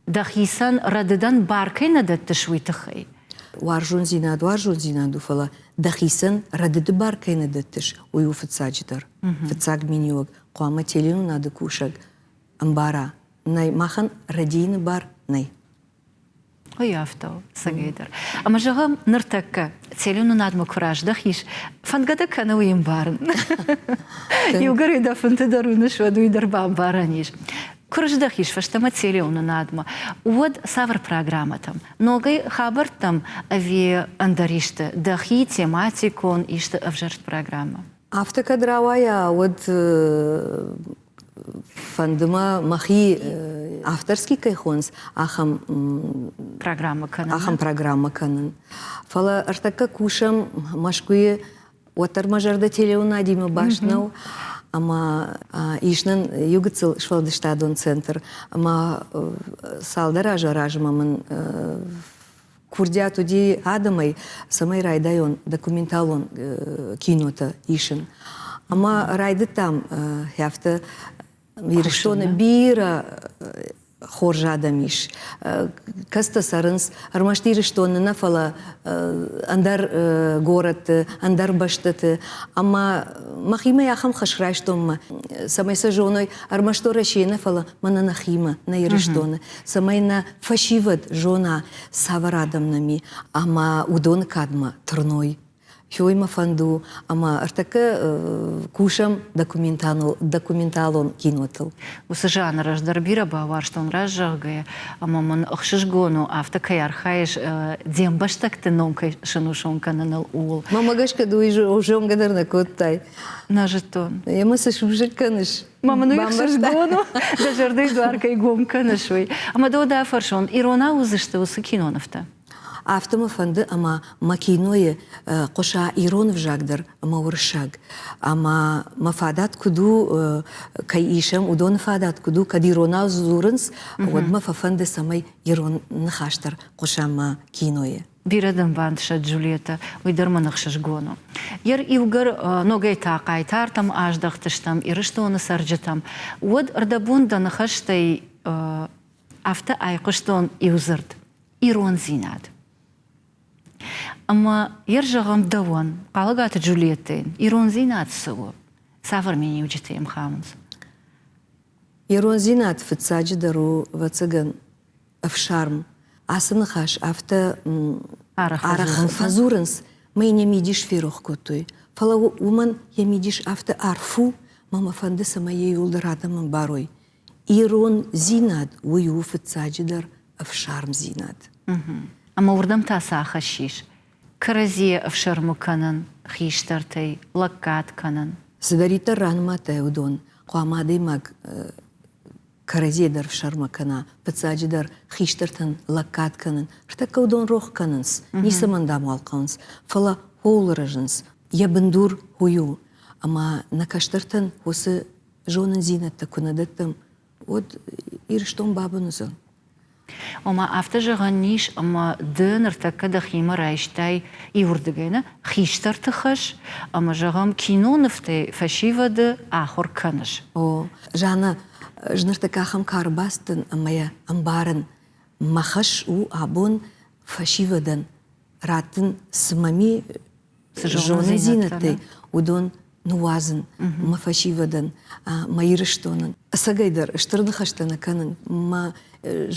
S1: дӕхицӕн рӕдыдӕн бар кӕй нӕ дӕттыс, уый тыххӕй?
S2: Уарзондзинад уарзондзинад у, фӕлӕ дӕхицӕн рӕдыды бар кӕй нӕ дӕттыс, уый у фыццаджыдӕр. Фыццаг миниуӕг хъуамӕ телеуынынады кусӕг ӕмбара. Нӕй, махӕн рӕдийыны бар нӕй.
S1: Уый афтӕ у, цӕгӕйдӕр. Ӕмӕ зӕгъӕм, ныртӕккӕ телеуынынадмӕ куы раздӕхис, фӕндгӕ дӕ кӕны уый ӕмбарын. Иугӕр дӕ фынты дӕр уыныс, уӕд уый дӕр бамбарӕн ис. Куы рыздӕхис фӕстӕмӕ телеуынынадмӕ, уӕд цавӕр программӕтӕм? Ногӕй хабӕрттӕм ӕви ӕндӕр исты, дӕхи тематикон исты ӕвзӕрст программӕ?
S2: Афтӕ кӕд рауайа, уӕд фӕнды мӕ мӕхи авторский кӕй хонынц, ахӕм
S1: программӕ кӕнын.
S2: Ахӕм программӕ кӕнын. Фӕлӕ ӕртӕккӕ кусӕм Мӕскуыйы, уӕддӕр мӕ зӕрдӕ телеуынадимӕ баст нӕу. Ӕмӕ ис нын иу гыццыл сфӕлдыстадон центр. Ӕмӕ цалдӕр азы размӕ мын курдиат уыди адӕмӕй, цӕмӕй райдайон документалон кинотӕ исын. Ӕмӕ райдыдтам афтӕ Ирыстоны бирӕ. хорз адӕм ис. Кӕцытӕ цӕрынц ӕрмӕст Ирыстоны нӕ, фӕлӕ ӕндӕр горӕтты, ӕндӕр бӕстӕты. Ӕмӕ мӕхимӕ ахӕм хӕс райстон, цӕмӕй сӕ зоной ӕрмӕст Уӕрӕсейы нӕ, фӕлӕ мӕнӕ нӕхимӕ, нӕ Ирыстоны, цӕмӕй нӕ фӕсивӕд зона, цавӕр адӕм нӕм и, ӕмӕ уыдоны кадмӕ тырной. Уый мӕ фӕнд у, ӕмӕ ӕртӕккӕ кусӕм документалон кинотыл.
S1: Уыцы жанр ӕз дӕр бирӕ бауарзтон, раст зӕгъгӕйӕ, ӕмӕ мын ӕхсызгон у, афтӕ кӕй архайыс де мбӕстӕгты ном кӕй сӕнусон кӕныныл, ууыл.
S2: Мӕнмӕ гӕсгӕ ды уый зонгӕ дӕр нӕ кодтай.
S1: Нӕ зыдтон.
S2: Ӕмӕ цы сусӕг кӕныс?
S1: Мӕ мын уый ӕхсызгон у, дӕ зӕрдӕйы дуар кӕй гом кӕныс, уый. Ӕмӕ дӕу дӕ афӕрсон, иронау уыдзысты уыцы кинонывтӕ?
S2: Афтӕ мӕ фӕнды, ӕмӕ мӕ кинойы хъуыса ирон ӕвзаг дӕр ӕмӕ уырыссаг. Ӕмӕ мӕ фадат куыд у, кӕй исӕм, уыдоны фадат куыд у, кӕд иронау дзурынц, уӕд мӕ фӕфӕнды, цӕмӕй ирон ныхас дӕр хъуыса мӕ кинойы.
S1: Бирӕ дын бантысӕд, Джульеттӕ, уый дӕр мын ӕхсызгон у. Ер иугӕр ногӕй та хъайтартӕм аздӕхтыстӕм, Ирыстоны цӕрджытӕм, уӕд ӕрдӕбон дӕ ныхӕстӕй афтӕ айхъуыстон иу дзырд ирондзинад. Ӕмӕ йе рзӕгъӕм дӕуӕн, Хъалыгаты Джульеттӕйӕн, ирондзинад цы у? Цавӕр миниуджытӕ йӕм хауынц?
S2: Ирондзинад фыццаджыдӕр у, ӕвӕццӕгӕн, ӕфсарм. Ацы ныхас афтӕ арӕх фӕдзурынц, мӕ йын йӕ мидис ферох кодтой. Фӕлӕ уымӕн йӕ мидис афтӕ арф у, мӕ мӕ фӕнды, цӕмӕй йӕ иуылдӕр адӕм ӕмбарой. Ирондзинад уый у фыццаджыдӕр ӕфсармдзинад.
S1: Ӕмӕ уырдӕм та цы ахӕссис? Кӕрӕдзийӕ ӕфсӕрмы кӕнын, хистӕртӕй лӕггад кӕнын.
S2: Цыдӕриддӕр ранымадтай, уыдон хъуамӕ адӕймаг кӕрӕдзийӕ дӕр ӕфсӕрмы кӕна, фыццаджыдӕр хистӕртӕн лӕггад кӕнын. Ӕртӕккӕ уыдон рох кӕнынц, ницӕмӕн дам уал хъӕуынц, фӕлӕ ууыл рӕзынц. Йӕ бындур уый у, ӕмӕ нӕ кӕстӕртӕн уыцы зонындзинӕдтӕ куы нӕ дӕттӕм, уӕд Ирыстон бабын уыдзӕн.
S1: Ома афтӕ зӕгъӕн ис, ӕмӕ ды ныртӕккӕ дӕхимӕ райстай иуырдыгӕй нӕ хистӕрты хӕс ӕмӕ, зӕгъӕм, кинонывтӕй фӕсивӕды ахуыр кӕныс.
S2: О, Жанна, ӕз ныртӕккӕ ахӕм кары бацыдтӕн ӕмӕ йӕ ӕмбарын, мӕ хӕс у абон фӕсивӕдӕн раттын, цы мӕм и зонындзинӕдтӕй, уыдон ныууадзын мӕ фӕсивӕдӕн, мӕ Ирыстонӕн. Ӕцӕгӕйдӕр стыр ныхӕстӕ нӕ кӕнын, мӕ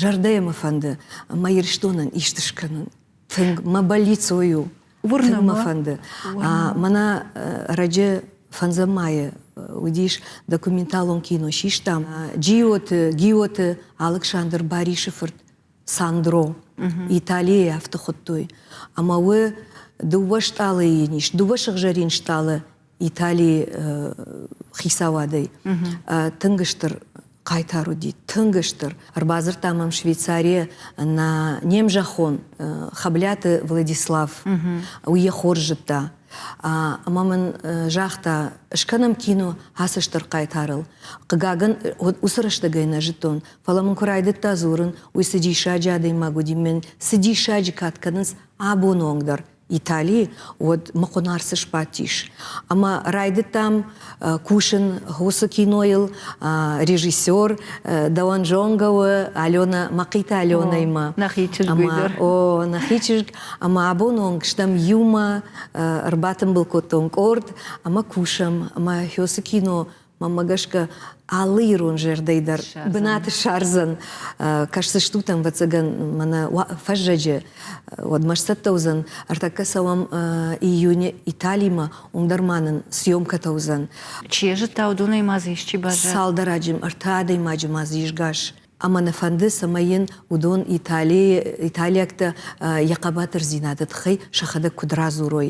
S2: зӕрдӕйӕ мӕ фӕнды мӕ Ирыстонӕн исты скӕнын. Тынг мӕ бӕллиц уый у. Тынг мӕ фӕнды. Мӕнӕ ӕрӕджы фӕндзӕм майы уыдис документалон кино систам. Джиоты, Гиоты Алыксандр Барисы фырт Сандро. Италийы афтӕ хуыдтой. Ӕмӕ уы дыууӕ стъалыйы йын ис, дыууӕ сыгъзӕрин стъалы Италийы хицауадӕй. Тынг стыр хъайтар уыди, тынг стыр. Ӕрбадзырдта мӕм Швейцарийӕ нӕ не мзӕххон Хӕблиаты Владислав. Уый йӕ хорз зыдта. Ӕмӕ мын загъта, скӕнӕм кино ацы стыр хъайтарыл. Хъыгагӕн, уыцы рӕстӕгӕй нӕ зыдтон, Фӕлӕ мын куы райдыдта дзурын, уый цы диссаджы адӕймаг уыди, мӕн цы диссаджы кад кӕнынц абоны онг дӕр Италийы, уӕд мӕ хъуын арц сбадтис. Ӕмӕ райдыдтам кусын уыцы кинойыл режиссер дӕуӕн зонгӕ у Алена Мӕхъиты Аленӕимӕ.
S1: Нӕхи чызг уый дӕр.
S2: О, нӕхи чызг. Ӕмӕ абоны онг стӕм иумӕ, ӕрбатымбыл кодтон къорд ӕмӕ кусӕм. Ӕмӕ уыцы кино Мӕнмӕ гӕсгӕ, алы ирон зӕрдӕй дӕр бынат ссардзӕн. Кӕсдзыстут, ӕвӕццӕгӕн, мӕнӕ фӕззӕджы, уӕдмӕ сцӕттӕ уыдзӕн. Ӕртӕккӕ цӕуӕм июны Италимӕ, уым дӕр ма нын съемкӕтӕ уыдзӕн.
S1: Чи зыдта, уыдонӕй ма дзы исчи баззад?
S2: Цалдӕр аджы, ӕртӕ адӕймаджы ма дзы ис гас. Ӕмӕ нӕ фӕнды, цӕмӕй йын уыдон Италийы, италиӕгтӕ йӕ хъӕбатырдзинады тыххӕй сӕхӕдӕг куыд радзурой.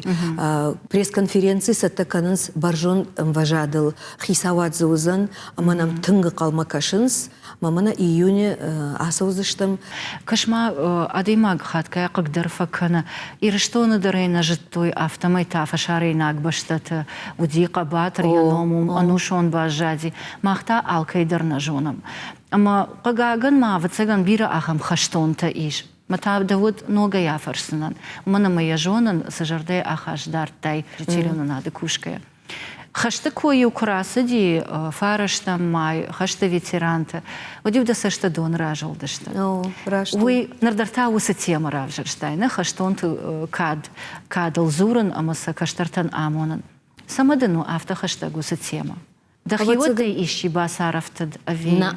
S2: Пресс-конференци цӕттӕ кӕнынц бӕрзонд ӕмвӕзадыл, хицауад дзы уыдзӕн, ӕмӕ нӕм тынг ӕнхъӕлмӕ кӕсынц. Мӕ мӕнӕ июны ацӕудзыстӕм.
S1: Кӕс-ма, адӕймаг хатгай хъыг дӕр фӕкӕны. Ирыстоны дӕр ӕй нӕ зыдтой, афтӕмӕй та фӕсарӕйнаг бӕстӕты уыди хъӕбатыр, йӕ ном уым ӕнусон баззади. Мах та алкӕй дӕр нӕ зонӕм. Ӕмӕ, хъыгагӕн ма, ӕвӕццӕгӕн, бирӕ ахӕм хӕстонтӕ ис. Мӕ та дӕ уд ногӕй афӕрсдзынӕн, уымӕн ӕмӕ йӕ зонын, цы зӕрдӕйы ахаст дардтай телеуынынады кусгӕйӕ. Хӕсты кой-иу куы рацыди фарӕстӕм май хӕсты ветеранты, уӕд-иу дӕ цӕсты дон разылдысты. Уый ныр дӕр та уыцы темӕ равзӕрстай, нӕ хӕстонты кад, кадыл дзурын ӕмӕ сӕ кӕстӕртӕн амонын. Цӕмӕ дын у афтӕ хӕстӕг уыцы темӕ? Дӕхиуӕттӕй исчи бацарӕфтыд ӕви?
S2: Нӕ,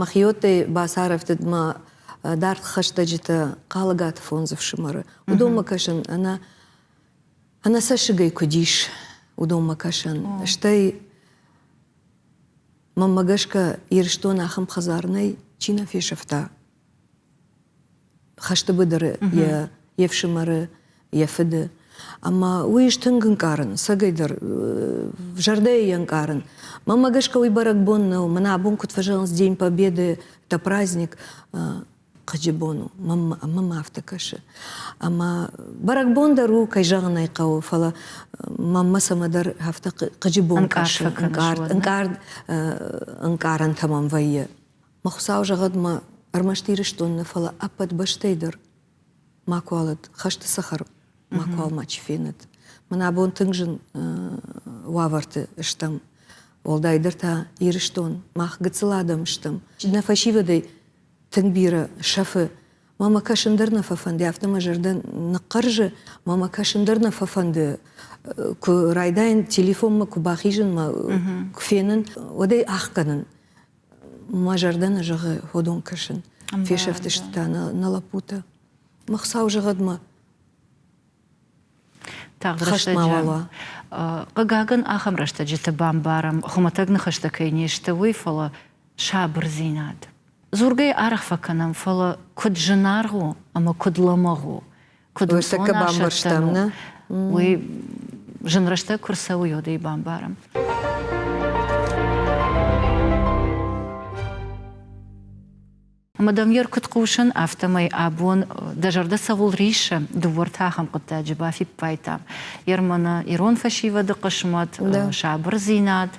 S2: мӕхиуӕттӕй бацарӕфтыд мӕ дард хӕстӕджытӕ Хъалыгаты фондз ӕфсымӕры. Уыдонмӕ кӕсын ӕнӕ ӕнӕцӕссыгӕй куыд ис, уыдонмӕ кӕсӕн. Стӕй мӕнмӕ гӕсгӕ Ирыстон ахӕм хӕдзар нӕй, чи нӕ фесӕфта хӕсты быдыры йӕ йе фсымӕры, йӕ фыды. Ӕмӕ уый ӕз тынг ӕнкъарын, цӕгӕйдӕр зӕрдӕйы йӕ ӕнкъарын. Мӕнмӕ гӕсгӕ уый бӕрӕгбон нӕу. Мӕнӕ абон куыд фӕзӕгъынц День Победы, это праздник, хъыджы бон у, мӕнмӕ афтӕ кӕсы. Ӕмӕ бӕрӕгбон дӕр у, кӕй зӕгъын ӕй хъӕуы, фӕлӕ мӕнмӕ цӕмӕдӕр афтӕ хъыджы бон кӕсы, ӕнкъард, ӕнкъард ӕнкъарӕнтӕ мӕм вӕййы. Мӕ Хуыцау зӕгъӕд мӕ ӕрмӕст Ирыстон нӕ, фӕлӕ ӕппӕт бӕстӕй дӕр макуал уӕд, хӕсты цӕхӕр макуал мачи фенӕд. Мӕн абон тынг зын уавӕрты стӕм. Уӕлдайдӕр та Ирыстон, мах гыццыл адӕм стӕм. Нӕ фӕсивӕдӕй тынг бирӕ сӕфы. Мӕ кӕсын дӕр нӕ фӕфӕнды, афтӕ мӕ зӕрдӕ ныхъхъӕрзы, мӕ кӕсын дӕр нӕ фӕфӕнды. Куы райдайын телефонмӕ куы бахизын, мӕ куы фенын, уӕд ӕй ӕхгӕнын. Мӕ зӕрдӕ нӕ зӕгъы ходон кӕсын. Фесӕфтысты та нӕ лӕппутӕ. Мӕ Хуыцау зӕгъӕд мӕ
S1: Тагъд рӕстӕджы. Хъыгагӕн, ахӕм рӕстӕджыты бамбарӕм, хуымӕтӕг ныхӕстӕ кӕй не сты, уый, фӕлӕ сабырдзинад. Дзургӕ арӕх фӕкӕнӕм, фӕлӕ куыд зынаргъ у ӕмӕ куыд лӕмӕгъ у, куыд ӕнцон асӕттӕн у, уый зын рӕстӕг куы рцӕуы, уӕд ӕй бамбарӕм. Ӕмӕ дӕм йе ркуыд хъусын, афтӕмӕй абон дӕ зӕрдӕ цӕуыл риссы, дыууӕртӕ ахӕм хъуыддаджы бафиппайдтам. Ерманы ирон фӕсивӕды хъысмӕт, сабырдзинад,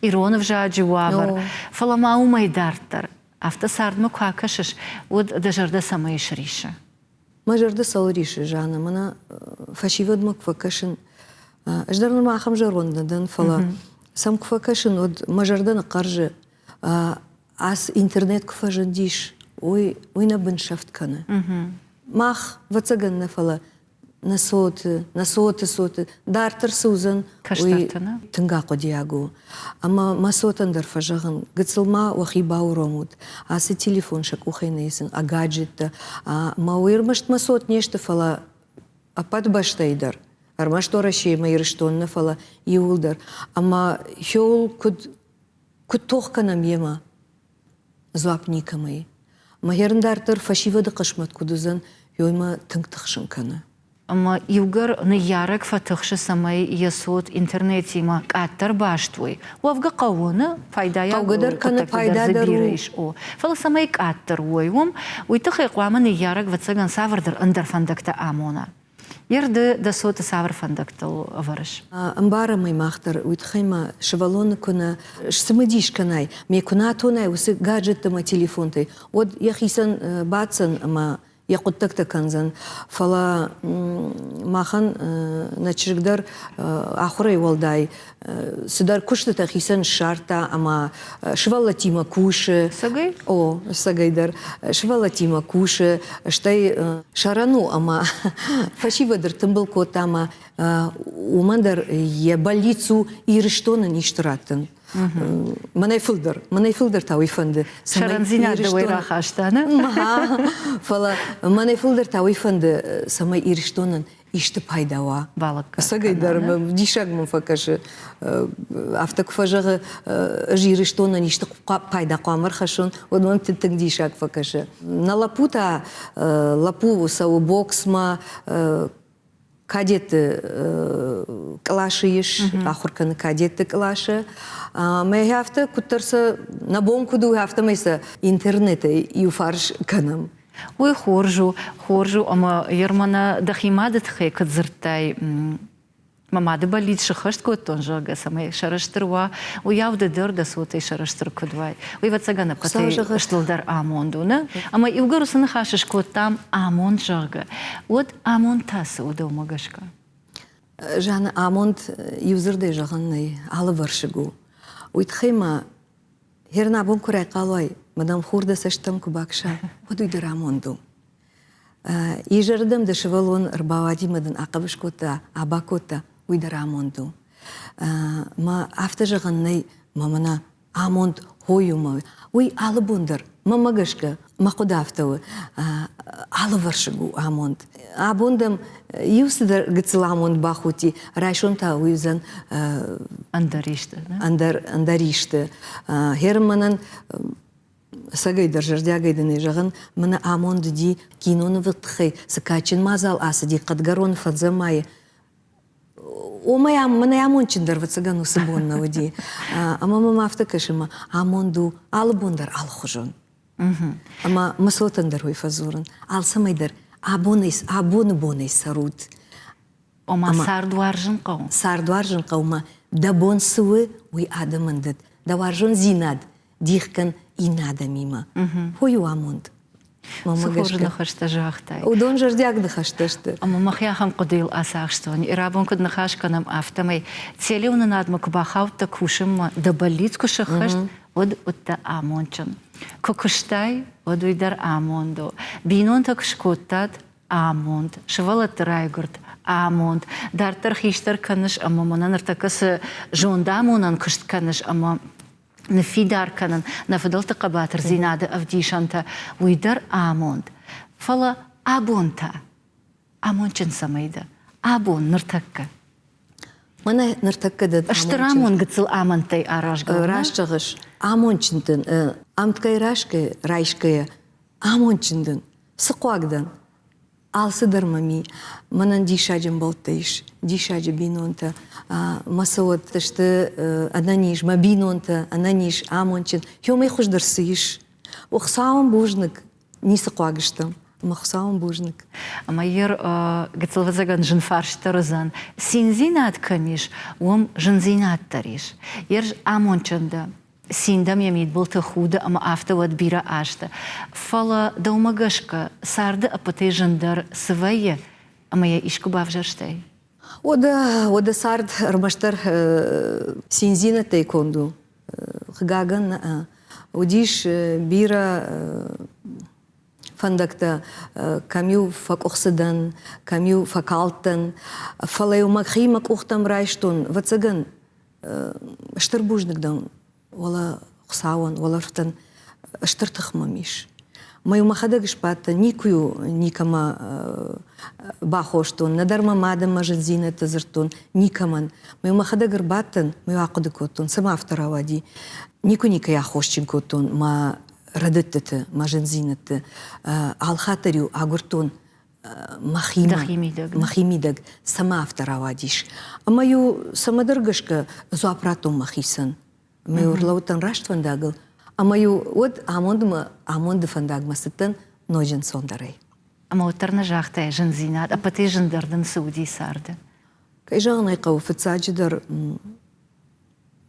S1: ирон ӕвзаджы уавӕр, фӕлӕ ма уымӕй дарддӕр, афтӕ цардмӕ куы акӕсыс, уӕд дӕ зӕрдӕ цӕмӕй сриссы?
S2: Мӕ зӕрдӕ цӕуыл риссы, Жанна, мӕнӕ фӕсивӕдмӕ куы фӕкӕсын, ӕз дӕр нырма ахӕм зӕронд нӕ дӕн, фӕлӕ сӕм куы фӕкӕсын, уӕд мӕ зӕрдӕ ныхъхъӕрзы. Ацы интернет куы фӕзындис, уый, уый нӕ бынсӕфт кӕны. Мах, ӕвӕццӕгӕн нӕ, фӕлӕ нӕ цоты, нӕ цоты цоты дарддӕр цы уыдзӕн, уый тынг ахъуыдиаг у. Ӕмӕ мӕ цотӕн дӕр фӕзӕгъын, гыццыл ма уӕхи бауромут, ацы телефон сӕ къухӕй нӕ исын, а гаджеттӕ. Ӕмӕ уый ӕрмӕст мӕ цот не сты, фӕлӕ ӕппӕт бӕстӕйы дӕр. Ӕрмӕст Уӕрӕсейы ӕмӕ Ирыстон нӕ, фӕлӕ иууылдӕр. Ӕмӕ хиуыл куыд куыд тох кӕнӕм йемӕ? Дзуапп никӕмӕй. Мӕ хӕрын дарддӕр фӕсивӕды хъысмӕт куыд уыдзӕн, уый мӕ тынг тыхсын кӕны.
S1: Ӕмӕ иугӕр ныййарӕг фӕтыхсы, цӕмӕй йӕ цот интернетимӕ къаддӕр баст уой. Уӕвгӕ хъӕуы, нӕ пайдайаг
S2: Хъӕугӕ дӕр кӕны,
S1: хъуыддӕгтӕ дӕр
S2: пайда
S1: дзы
S2: дӕр
S1: бирӕ
S2: у.
S1: ис. О, фӕлӕ цӕмӕй къаддӕр уой уым, уый тыххӕй хъуамӕ ныййарӕг, ӕвӕццӕгӕн, цавӕрдӕр ӕндӕр фӕндӕгтӕ амона. Ер ды дӕ цоты цавӕр фӕндӕгтыл ӕвӕрыс?
S2: Ӕмбарӕм ӕй мах дӕр, уый тыххӕй ма сывӕллоны куы нӕ сцымыдис кӕнай, ме куы нӕ атонай уыцы гаджеттӕ ӕмӕ телефонтӕй, уӕд йӕхицӕн баддзӕн ӕмӕ йӕ хъуыддӕгтӕ кӕндзӕн. Фӕлӕ махӕн нӕ чызг дӕр ахуырӕй уӕлдай цыдӕр куыстытӕ хицӕн ссардта ӕмӕ сывӕллӕттимӕ кусы.
S1: Цӕгӕй?
S2: О, цӕгӕй дӕр. Сывӕллӕттимӕ кусы, стӕй сӕрӕн у ӕмӕ фӕсивӕд ӕртымбыл кодта ӕмӕ уымӕн дӕр йӕ бӕллиц у Ирыстонӕн исты раттын. Мӕнӕй фылдӕр, мӕнӕй фылдӕр та уый фӕнды.
S1: Сӕрӕндзинад дӕуӕй рахаста, нӕ?
S2: Фӕлӕ мӕнӕй фылдӕр та уый фӕнды, цӕмӕй Ирыстонӕн исты пайда уа.
S1: Ӕцӕгӕй
S2: дӕр диссаг мӕм фӕкӕсы. Афтӕ куы фӕзӕгъы, ӕз Ирыстонӕн исты пайда хъуамӕ ӕрхӕссон, уӕд мӕм тынг диссаг фӕкӕсы. Нӕ лӕппу та, лӕппу цӕуы боксмӕ, кадетты къласы ис, ахуыр кӕны кадетты къласы. Ӕмӕ афтӕ куыддӕр сӕ нӕ бон куыд у, афтӕмӕй сӕ интернетӕй иуфарс кӕнӕм.
S1: Уый хорз у, хорз у, ӕмӕ Ермана дӕхи мады тыххӕй куыд дзырдтай, мӕ мады бӕллиц сыххӕст кодтон, зӕгъгӕ, цӕмӕй сӕрыстыр уа, уыйау ды дӕр дӕ цотӕй сӕрыстыр куыд уай. Уый, ӕвӕццӕгӕн, ӕппӕтӕй стылдӕр амонд у, нӕ? Ӕмӕ иугӕр уыцы ныхас скодтам амонд, зӕгъгӕ, уӕд амонд та цы у дӕумӕ гӕсгӕ?
S2: Жанна, амонд иу дзырдӕй зӕгъӕн нӕй, алывӕрсыг у. Уый тыххӕй ма херын абон куы райхъал уай, мадам хур дӕ цӕстӕм куы бакса, уӕд уый дӕр амонд у. Изӕрдӕм дӕ сывӕллон ӕрбауади мӕ дын ахъӕбыс кодта, аба кодта, уый дӕр амонд у. Мӕ афтӕ зӕгъӕн нӕй, мӕ мӕнӕ амонд хой у мӕ. Уый алы бон дӕр, мӕнмӕ гӕсгӕ, мӕ хъуыды афтӕ у, алывӕрсыг у амонд. Абон дӕм иу цыдӕр гыццыл амонд бахудти, райсом та уый уыдзӕн
S1: ӕндӕр исты.
S2: Ӕндӕр, ӕндӕр исты. Херын мӕнӕн ӕцӕгӕй дӕр зӕрдиагӕй дын ӕй зӕгъын, мӕнӕ амонд уыди кинонывы тыххӕй цы кадджын мадзал ацыди Хъӕдгӕрон фӕндзӕм майы Уымӕй мӕнӕй амондджындӕр ӕвӕццӕгӕн уыцы бон нӕ уыди. Ӕмӕ мӕм афтӕ кӕсы, мӕ амонд у алы бон дӕр алыхуызон. Ӕмӕ мӕ цотӕн дӕр уый фӕдзурын. Алцӕмӕй дӕр абонӕй, абоны бонӕй цӕрут.
S1: Ома цард уарзын хъӕуы.
S2: Цард уарзын хъӕуы дӕ бон цы у, уый адӕмӕн дӕтт. Дӕ уарзондзинад дих кӕн иннӕ адӕмимӕ. Уый у амонд.
S1: Цы хорз ныхӕстӕ загътай.
S2: Уыдон зӕрдиаг ныхӕстӕ сты.
S1: Ӕмӕ мӕхи ахӕм хъуыдыйыл ацахстон. Ирабон куыд ныхас кӕнӕм, афтӕмӕй телеуынынадмӕ куы бахаудтӕ кусынмӕ, дӕ бӕллиц куы сӕххӕст, уӕд уыдтӕ амондджын. Куы куыстай, уӕд уый дӕр амонд у. Бинонтӕ куы скодтат, амонд, сывӕллӕтты райгуырд, амонд. Дарддӕр хистӕр кӕныс ӕмӕ мӕнӕ ныртӕккӕ цы зондамонӕн куыст кӕныс ӕмӕ ныффидар кӕнын нӕ фыдӕлты хъӕбатырдзинады ӕвдисӕнтӕ, уый дӕр амонд. Фӕлӕ абон та амондджын цӕмӕй дӕ? Абон, ныртӕккӕ.
S2: Мӕнӕ ныртӕккӕ дӕ
S1: Стыр амонд гыццыл амӕндтӕй аразгӕ.
S2: Раст зӕгъыс, амондджын дӕн, ӕмткӕй райсгӕйӕ, амондджын дӕн. Цы хъуаг дӕн? Алцыдӕр мӕм и. Мӕнӕн диссаджы ӕмбӕлттӕ ис, диссаджы бинонтӕ. Мӕ цӕуӕт сты ӕнӕниз, мӕ бинонтӕ ӕнӕниз, амондджын. Уымӕй хуыздӕр цы ис? Хуыцауӕн бузныг, ницы хъуаг стӕм. Ӕмӕ Хуыцауӕн бузныг.
S1: Ӕмӕ йер гыццыл ӕвӕццӕгӕн зын фарст дӕр уыдзӕн. Циндзинад кӕм ис, уым зындзинад дӕр ис. Ер амондджын дӕ, цин дӕм йӕ мидбылты худы ӕмӕ афтӕ уӕд бирӕ азты. Фӕлӕ дӕумӕ гӕсгӕ царды ӕппӕтӕй зындӕр цы вӕййы ӕмӕ йӕ искуы бавзӕрстай?
S2: Уӕдӕ, уӕдӕ цард ӕрмӕстдӕр циндзинӕдтӕй конд у. Хъыгагӕн, уыдис бирӕ фӕндӕгтӕ, кӕм-иу фӕкъуыхцы дӕн, кӕм-иу фӕкалдтӕн. Фӕлӕ-иу мӕхи мӕ къухтӕм райстон, ӕвӕццӕгӕн, Стыр бузныг дӕн уӕлӕ Хуыцауӕн, уӕлӕрвтӕн стыр тых мӕм ис. Мӕ-иу мӕхӕдӕг сбадтӕн, никуы-иу никӕмӕ бахостон, нӕдӕр мӕ мадӕн мӕ зындзинӕдтӕ дзырдтон, никӕмӕн. Мӕ-иу мӕхӕдӕг ӕрбадтӕн, мӕ-иу ахъуыды кодтон, цӕмӕ афтӕ рауади. Никуы никӕй аххосджын кодтон мӕ рӕдыдтыты, мӕ зындзинӕдты. Алхатт дӕр-иу агуырдтон мӕхи мидӕг цӕмӕ афтӕ рауадис. Ӕмӕ-иу цӕмӕдӕр гӕсгӕ дзуапп радтон мӕхицӕн. Ӕмӕ-иу ӕрлӕууыдтӕн раст фӕндагыл, ӕмӕ-иу уӕд амондмӕ, амонды фӕндагмӕ цыдтӕн ноджы ӕнцондӕрӕй.
S1: Ӕмӕ уӕддӕр нӕ загътай зындзинад, ӕппӕтӕй зындӕр дын цы уыди царды?
S2: Кӕй зӕгъын ӕй хъӕуы, фыццаджыдӕр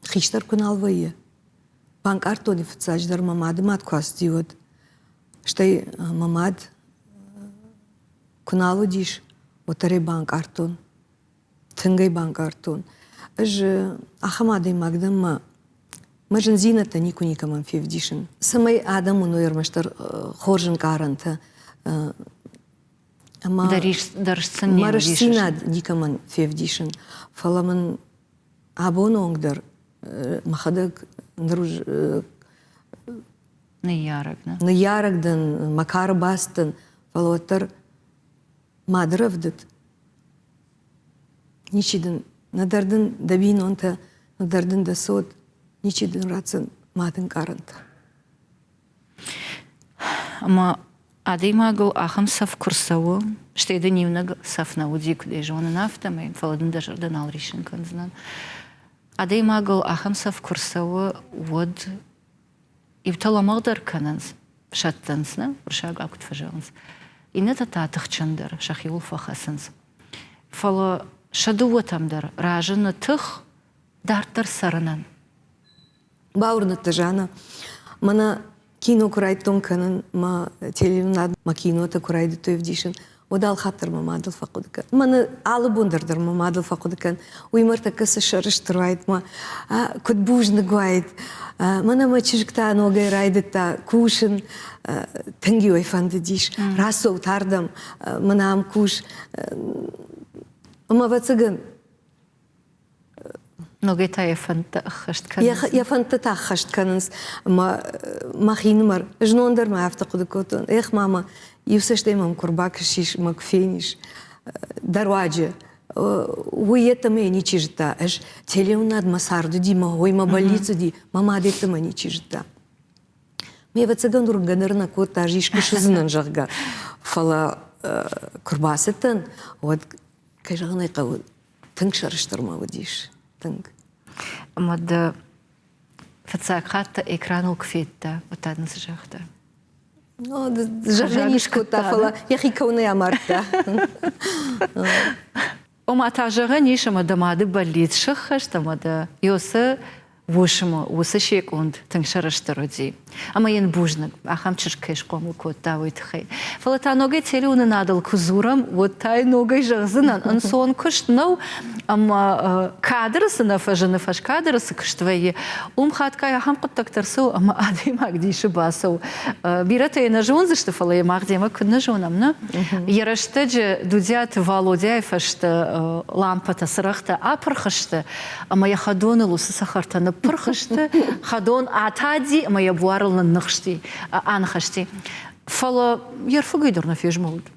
S2: хистӕр куы нал вӕййы. Банкъардтон фыццаджыдӕр мӕ мады мад куы ацыди, уӕд. Стӕй мӕ мад куы нал уыдис, уӕддӕр ӕй банкъардтон. Тынг ӕй банкъардтон. Ӕз ахӕм адӕймаг дӕн, мӕ мӕ зындзинӕдтӕ никуы никӕмӕн февдисын. Цӕмӕй адӕм уыной ӕрмӕстдӕр хорз ӕнкъарӕнтӕ. Ӕмӕ мӕ рӕстдзинад никӕмӕн февдисын. Фӕлӕ мын абоны онг дӕр мӕхӕдӕг ныр
S1: Ныййарӕг нӕ?
S2: Ныййарӕг дӕн, мӕ кары бацыдтӕн, фӕлӕ уӕддӕр мады рӕвдыд ничи дын, нӕдӕр дын дӕ бинонтӕ, нӕдӕр дын дӕ цот, ничи дын ратдзӕн мады ӕнкъарӕнтӕ.
S1: Ӕмӕ адӕймагыл ахӕм цӕф куы рцӕуы, стӕй дын иунӕг цӕф нӕ уыди, куыд ӕй зонын, афтӕмӕй, фӕлӕ дын дӕ зӕрдӕ нал риссын кӕндзынӕн. Адӕймагыл ахӕм цӕф куы рцӕуы, уӕд Иутӕ лӕмӕгъдӕр кӕнынц, сӕттынц, нӕ, уырыссагау куыд фӕзӕгъынц. Иннӕтӕ та тыхджындӕр, сӕхиуыл фӕхӕцынц. Фӕлӕ сӕ дыууӕтӕм дӕр разыны тых дарддӕр цӕрынӕн.
S2: Бауырныдта Жанна, мӕнӕ кино куы райдтон кӕнын, мӕ телеуынад мӕ кинотӕ куы райдыдтой ӕвдисын, Уӕд алхатт дӕр мӕ мадыл фӕхъуыды кӕн. Мӕнӕ алы бон дӕр дӕр мӕ мадыл фӕхъуыды кӕн. Уый мӕ ӕртӕккӕ цы сӕрыстыр уаид, мӕ куыд бузныг уаид. Мӕнӕ мӕ чызг та ногӕй райдыдта кусын, тынг-иу ӕй фӕндыдис. Рацӕут ардӕм, мӕнӕ ам кус. Ӕмӕ ӕвӕццӕгӕн
S1: Ногӕй та йӕ фӕндтӕ ӕххӕст кӕнынц.
S2: Йӕ фӕндтӕ та ӕххӕст кӕнынц. Ӕмӕ мӕхинымӕр знон дӕр ма афтӕ хъуыды кодтон. Эх, мама, иу цӕстӕй мӕм куы рбакӕсис мӕ куы фенис дӕ руаджы. Уый йеддӕмӕ йӕ ничи зыдта. Ӕз телеуынад мӕ цард уыди, мӕ хой мӕ бӕллиц уыди, мӕ мад йеддӕмӕ ничи зыдта. Ме ӕвӕццӕгӕн уырнгӕ дӕр нӕ кодта, ӕз искуы суыдзынӕн, зӕгъгӕ. Фӕлӕ куы рбацыдтӕн, уӕд, кӕй зӕгъын ӕй хъӕуы, тынг сӕрыстыр ма уыдис, тынг.
S1: Ӕмӕ дӕ фыццаг хатт экраныл куы федта, уӕд та дын цы загъта?
S2: Зӕгъгӕ не скодта, фӕлӕ йӕхи кӕуынӕй амардта.
S1: Ома та зӕгъӕн ис, ӕмӕ дӕ мады бӕллиц сӕххӕст ӕмӕ дӕ Йосы уысмы уыцы секунд тынг сӕрыстыр уыди. Ӕмӕ йын бузныг, ахӕм чызг кӕй схъомыл кодта, уый тыххӕй. Фӕлӕ та ногӕй телеуынынадыл куы дзурӕм, уӕд та йын ногӕй зӕгъдзынӕн, ӕнцон куыст нӕу, ӕмӕ кадры цы нӕ фӕзыны, фӕскадры цы куыст вӕййы, уым хатгай ахӕм хъуыддӕгтӕ ӕрцӕуы, ӕмӕ адӕймаг дисы бацӕуы. Бирӕтӕ йӕ нӕ зондзысты, фӕлӕ йӕ мах демӕ куыд нӕ зонӕм, нӕ? Йӕ рӕстӕджы Дудиаты Валодяйы фӕстӕ лампӕтӕ, цырӕгътӕ апырх сты, ӕмӕ йӕ хӕдоныл уыцы цӕхӕртӕ ныппырх сты, хӕдон атади ӕмӕ йӕ буарыл нынныхсти, аныхӕсти. Фӕлӕ йе рфыгӕй дӕр нӕ фезмӕлыд.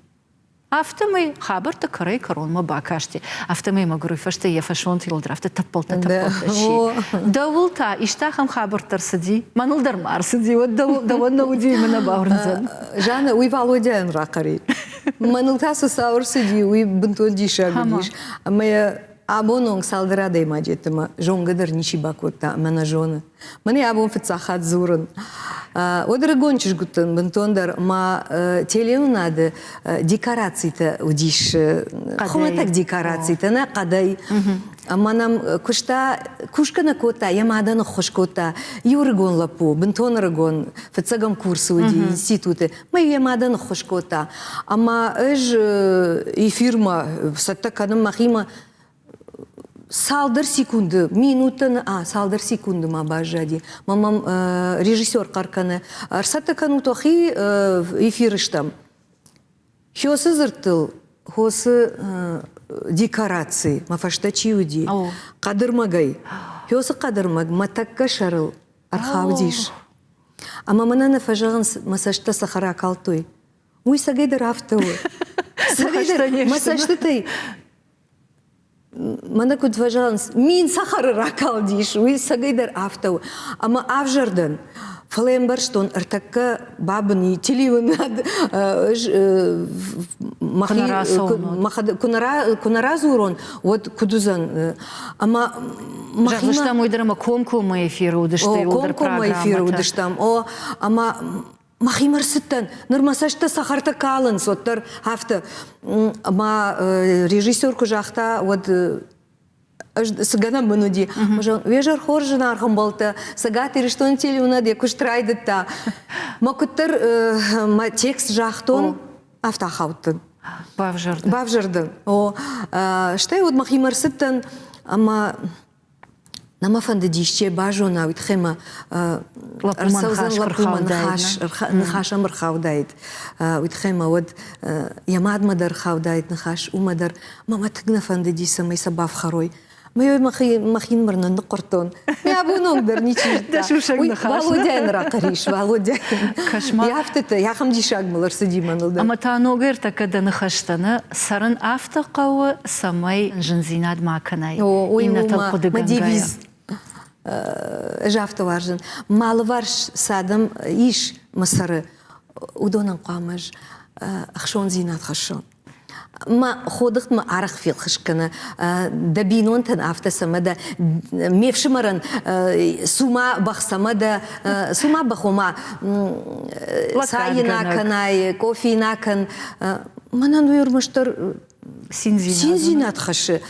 S1: Афтӕмӕй хабӕрттӕ кӕрӕй-кӕронмӕ бакасти. Афтӕмӕй мӕгуыр уый фӕстӕ йӕ фӕсонтыл дӕр афтӕ тӕппӕлттӕ-тӕппӕлттӕ сси. Дӕуыл та исты ахӕм хабӕрттӕ рцыди? Мӕныл дӕр ма ӕрцыди, уӕд дӕуӕн нӕ уыди, мӕ нӕ бауырндзӕн.
S2: Жанна, уый Валодяйӕн рахъӕри. Мӕныл та цы цау ӕрцыди, уый бынтон диссаг уыдис. Ӕмӕ йӕ абон онг цалдӕр адӕймаджы йеддӕмӕ зонгӕ дӕр ничи бакодта ӕмӕ нӕ зоны. Мӕнӕ абон фыццаг хатт дзурын. Уӕд ӕрыгон чызг уыдтӕн бынтондӕр ма телеуынады декорацитӕ уыдис, хуымӕтӕг декорацитӕ, нӕ хъӕдӕй. Ӕмӕ нӕм куыста, кусгӕ нӕ кодта, йӕ мадӕн ӕххуыс кодта иу ӕрыгон лӕппу, бынтон ӕрыгон, фыццӕгӕм курсы уыди институты, мӕ йӕ мадӕн ӕххуыс кодта. Ӕмӕ ӕз эфирмӕ цӕттӕ кӕнын мӕхимӕ цалдӕр секунды, минуттӕ а, цалдӕр секунды ма баззади. Мӕ мӕм режиссер хъӕр кӕны, ӕрцӕттӕ кӕнут уӕхи эфиры стӕм. Хёсы дзырдтыл хосы декораци, мӕ фӕстӕ чи уыди, хъӕдырмӕгӕй. Хёсы хъӕдырмӕг мӕ тӕккӕ сӕрыл ӕрхаудис. Ӕмӕ мӕнӕ нӕ фӕзӕгъынц, мӕ цӕстытӕ цӕхӕр акалдтой. Уый цӕгӕйдӕр афтӕ у. Цӕгӕйдӕр мӕ цӕстытӕй мӕнӕ куыд фӕзӕгъынц, мин цӕхӕры ракалдис, уый цӕгӕйдӕр афтӕ у. Ӕмӕ ӕвзӕр дӕн. Фӕлӕ ӕмбӕрстон, ӕртӕккӕ бабын и телеуынад ӕз мӕхи куы нӕ радзурон, уӕд куыд уыдзӕн? Ӕмӕ
S1: Зӕгъдзыстӕм уый дӕр ӕмӕ комкоммӕ эфиры уыдысты иууылдӕр
S2: Комкоммӕ эфиры уыдыстӕм, о, ӕмӕ мӕхимӕ рцыдтӕн, ныр мӕ цӕстытӕ цӕхӕртӕ калынц, уӕддӕр афтӕ. Ӕмӕ режиссер куы загъта, уӕд ӕз цы гӕнӕн мын уыди. Уе зӕр хорз, зынаргъ ӕмбӕлттӕ, Цӕгат Ирыстоны телеуынад йӕ куыст райдыдта. Мӕ куыддӕр мӕ текст загътон, афтӕ ахаудтӕн.
S1: Бавзӕрдӕн.
S2: Бавзӕрдӕн. О, стӕй уӕд мӕхимӕ рцыдтӕн ӕмӕ нӕ мӕ фӕндыдис че базона, уый тыххӕй мӕ ӕрцӕудзӕн лӕппумӕ ныхас, ныхас ӕм ӕрхаудаид. Уый тыххӕй мӕ уӕд йӕ мадмӕ дӕр ӕрхаудаид ныхас, уымӕ дӕр. Мӕ мӕ тынг нӕ фӕндыди, цӕмӕй сӕ бафхӕрой. Мӕ мӕхинымӕр нӕ ныхъхъуырдтон. Мӕ абон онг дӕр ничи зыдта.
S1: Дӕ сусӕг ныхас.
S2: Валодяйӕн рахъӕр ис, Валодяйӕн.
S1: Кӕс-ма.
S2: Афтӕтӕ, ахӕм диссаг мыл ӕрцыди мӕныл дӕр.
S1: Ӕмӕ та ногӕй ӕртӕккӕ дӕ ныхӕстӕ нӕ цӕрын афтӕ хъӕуы, цӕмӕй зындзинад ма кӕнай. Иннӕтыл хъуыдыгӕнгӕйӕ.
S2: Мӕ девиз. Ӕз афтӕ уарзын. Мӕ алыварс цы адӕм ис мӕ сӕры, уыдонӕн хъуамӕ ӕз ӕхсондзинад хӕссон. Мӕ ходыгъд мӕ арӕх фелхыс кӕны. Дӕ бинонтӕн афтӕ цӕмӕ дӕ, ме фсымӕрӕн цума бӕх цӕмӕ дӕ, цума бӕх ома цайы на кӕнай, кофе на кӕн. Мӕнӕн уый ӕрмӕстдӕр Циндзинад хӕссы.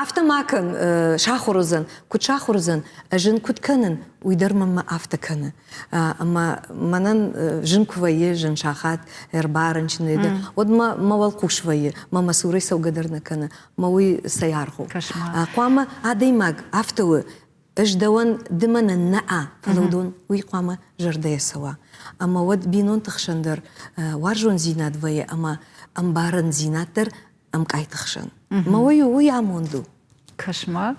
S2: Афтӕ ма кӕн, сахуыр уыдзӕн. Куыд сахуыр уыдзӕн, ӕз ын куыд кӕнын, уый дӕр мӕнмӕ афтӕ кӕны. Ӕмӕ мӕнӕн зын куы вӕййы, зын сахат ӕрбарынчын дӕр, уӕд мӕ мӕ уӕлхъус вӕййы, мӕ мӕ цурӕй цӕугӕ дӕр нӕ кӕны, мӕ уый цӕй аргъ у. Хъуамӕ адӕймаг афтӕ у, ӕз дӕуӕн ды мӕнӕн нӕ, фӕлӕ уыдон уый хъуамӕ зӕрдӕйӕ цӕуа. Ӕмӕ уӕд бинонты хсӕн дӕр уарзондзинад вӕййы ӕмӕ ӕмбарындзинад дӕр ӕмкъайты хсӕн. Мӕ уый уый амонд у.
S1: Кӕс-ма,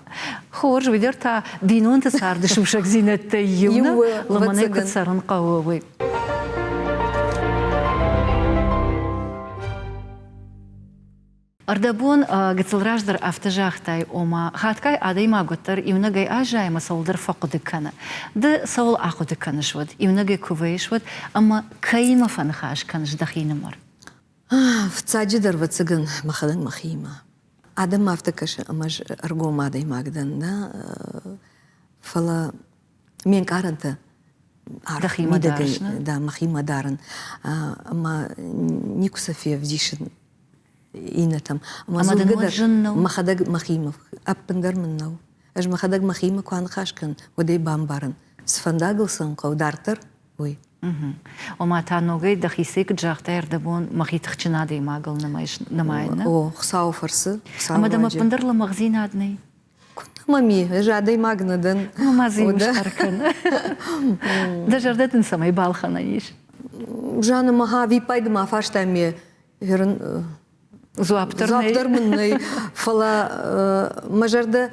S1: хорз, уый дӕр та бинонты царды сусӕгдзинӕдтӕй иу нӕ, лымӕнӕй куыд цӕрын хъӕуы, уый. Ӕрдӕбон гыццыл раздӕр афтӕ загътай, ома хатгай адӕймаг уӕддӕр иунӕгӕй аззайы ӕмӕ цӕуылдӕр фӕхъуыды кӕны. Ды цӕуыл ахъуыды кӕныс уӕд, иунӕгӕй куы вӕййыс уӕд ӕмӕ кӕимӕ фӕныхас кӕныс дӕхинымӕр?
S2: Фыццаджыдӕр, ӕвӕццӕгӕн, мӕхӕдӕг мӕхиимӕ. Адӕммӕ афтӕ кӕсы, ӕмӕ ӕз ӕргом адӕймаг дӕн, нӕ, фӕлӕ ме нкъарӕнтӕ арф мидӕгӕй да, мӕхимӕ дарын ӕмӕ никуы сӕ февдисын иннӕтӕм.
S1: Ӕмӕ дын уӕд зын нӕу?
S2: Мӕхӕдӕг мӕхимӕ, ӕппындӕр мын нӕу. Ӕз мӕхӕдӕг мӕхимӕ куы аныхас кӕнын, уӕд ӕй бамбарын, цы фӕндагыл цӕуын хъӕуы дарддӕр, уый.
S1: Ома та ногӕй дӕхицӕй куыд загътай ӕрдӕбон, мӕхи тыхджын адӕймагыл нымайын, нӕ?
S2: О, Хуыцауы фӕрцы.
S1: Ӕмӕ дӕм ӕппындӕр лӕмӕгъдзинад нӕй?
S2: Куыд мӕм и, ӕз адӕймаг нӕ дӕн.
S1: Ну, ма дзы иу схъӕр кӕн. Дӕ зӕрдӕ дын цӕмӕй балхӕнӕн ис?
S2: Жанна, мӕ ӕвиппайды ма фарста ме
S1: Дзуапп дӕр
S2: Дзуапп дӕр мын нӕй, фӕлӕ мӕ зӕрдӕ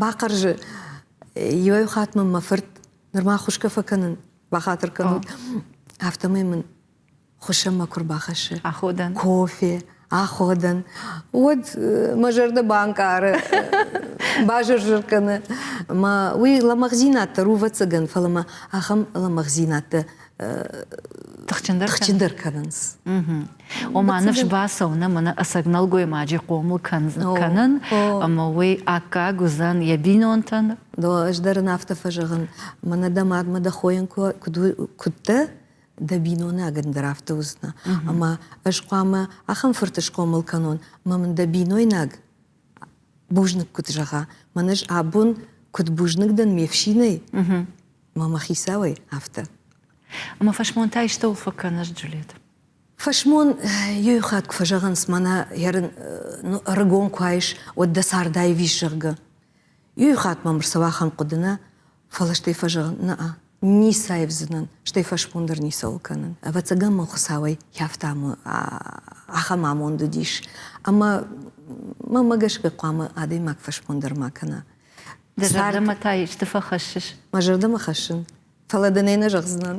S2: бахъӕрзы. Иуӕй хатт мын мӕ фырт нырма хуысгӕ фӕкӕнын, бахатыр кӕнут, афтӕмӕй мын хуыссӕнмӕ куы рбахӕссы.
S1: Аходӕн.
S2: Кофе, аходӕн. Уӕд мӕ зӕрдӕ банкъары, базыр-зыр кӕны. Мӕ уый лӕмӕгъдзинад дӕр у, ӕвӕццӕгӕн, фӕлӕ мӕ ахӕм лӕмӕгъдзинӕдтӕ тыхджындӕр кӕнынц.
S1: Ома ныфс бацӕуын ӕмӕ нӕ ӕцӕг нӕлгоймаджы хъомыл кӕнын, ӕмӕ уый аккаг уыдзӕн йӕ бинонтӕн.
S2: Ӕз дӕр ын афтӕ фӕзӕгъын, мӕнӕ дӕ мадмӕ дӕ хойӕн куыд дӕ, дӕ бинонаг ӕндӕр афтӕ уыдзынӕ. Ӕмӕ ӕз хъуамӕ ахӕм фырт схъомыл кӕнон, ӕмӕ мын дӕ бинойнаг бузныг куыд зӕгъа. Мӕн ӕз абон куыд бузныг дӕн ме фсинӕй, мӕ мӕ хицауӕй, афтӕ.
S1: Ӕмӕ фӕсмон та истӕуыл фӕкӕныс, Джульет?
S2: Фӕсмон иу хатт куы фӕзӕгъынц, мӕнӕ ӕрыгон куы айс, уӕд дӕ цард аивис, зӕгъгӕ. Иу хатт мӕм ӕрцӕуа ахӕм хъуыды нӕ, фӕлӕ стӕй фӕзӕгъын, нӕ, ницы аивдзынӕн, стӕй фӕсмон дӕр ницӕуыл кӕнын. Ӕвӕццӕгӕн мын Хуыцауӕй афтӕ ахӕм амонд уыдис, ӕмӕ мӕнмӕ гӕсгӕ хъуамӕ адӕймаг фӕсмон дӕр ма кӕна.
S1: Дӕ зӕрдӕмӕ та исты фӕхӕссыс?
S2: Мӕ зӕрдӕмӕ хӕссын. Фӕлӕ дын ӕй нӕ зӕгъдзынӕн.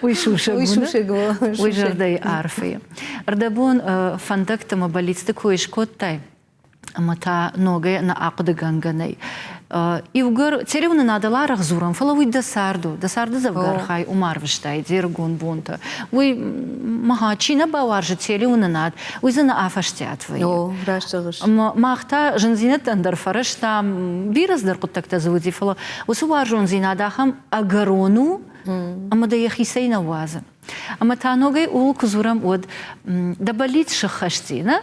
S1: Уый сусӕг
S2: Уый сусӕг у.
S1: Уый зӕрдӕйы арфӕйы. Ӕрдӕбон фӕндӕгты мӕ бӕллицты кой скодтай, ӕмӕ та ногӕй ӕнӕ ахъуыдыгӕнгӕ нӕй. Иугӕр телеуынынадыл арӕх дзурӕм, фӕлӕ уый дӕ цард у, дӕ царды дзӕвгар хай уым арвыстай де рыгон бонтӕ. Уый мӕ чи нӕ бауарзы телеуынынад, уый дзы нӕ афӕстиат вӕййы.
S2: О, раст зӕгъыс.
S1: Мах та зындзинӕдтӕн дӕр фӕрӕзтам, бирӕ цыдӕр хъуыддӕгтӕ дзы уыди, фӕлӕ уыцы уарзондзинад ахӕм ӕгӕрон у, ӕмӕ дӕ йӕхицӕй нӕ уадзы. Ӕмӕ та ногӕй ууыл куы дзурӕм, уӕд дӕ бӕллиц сыххӕсти, нӕ?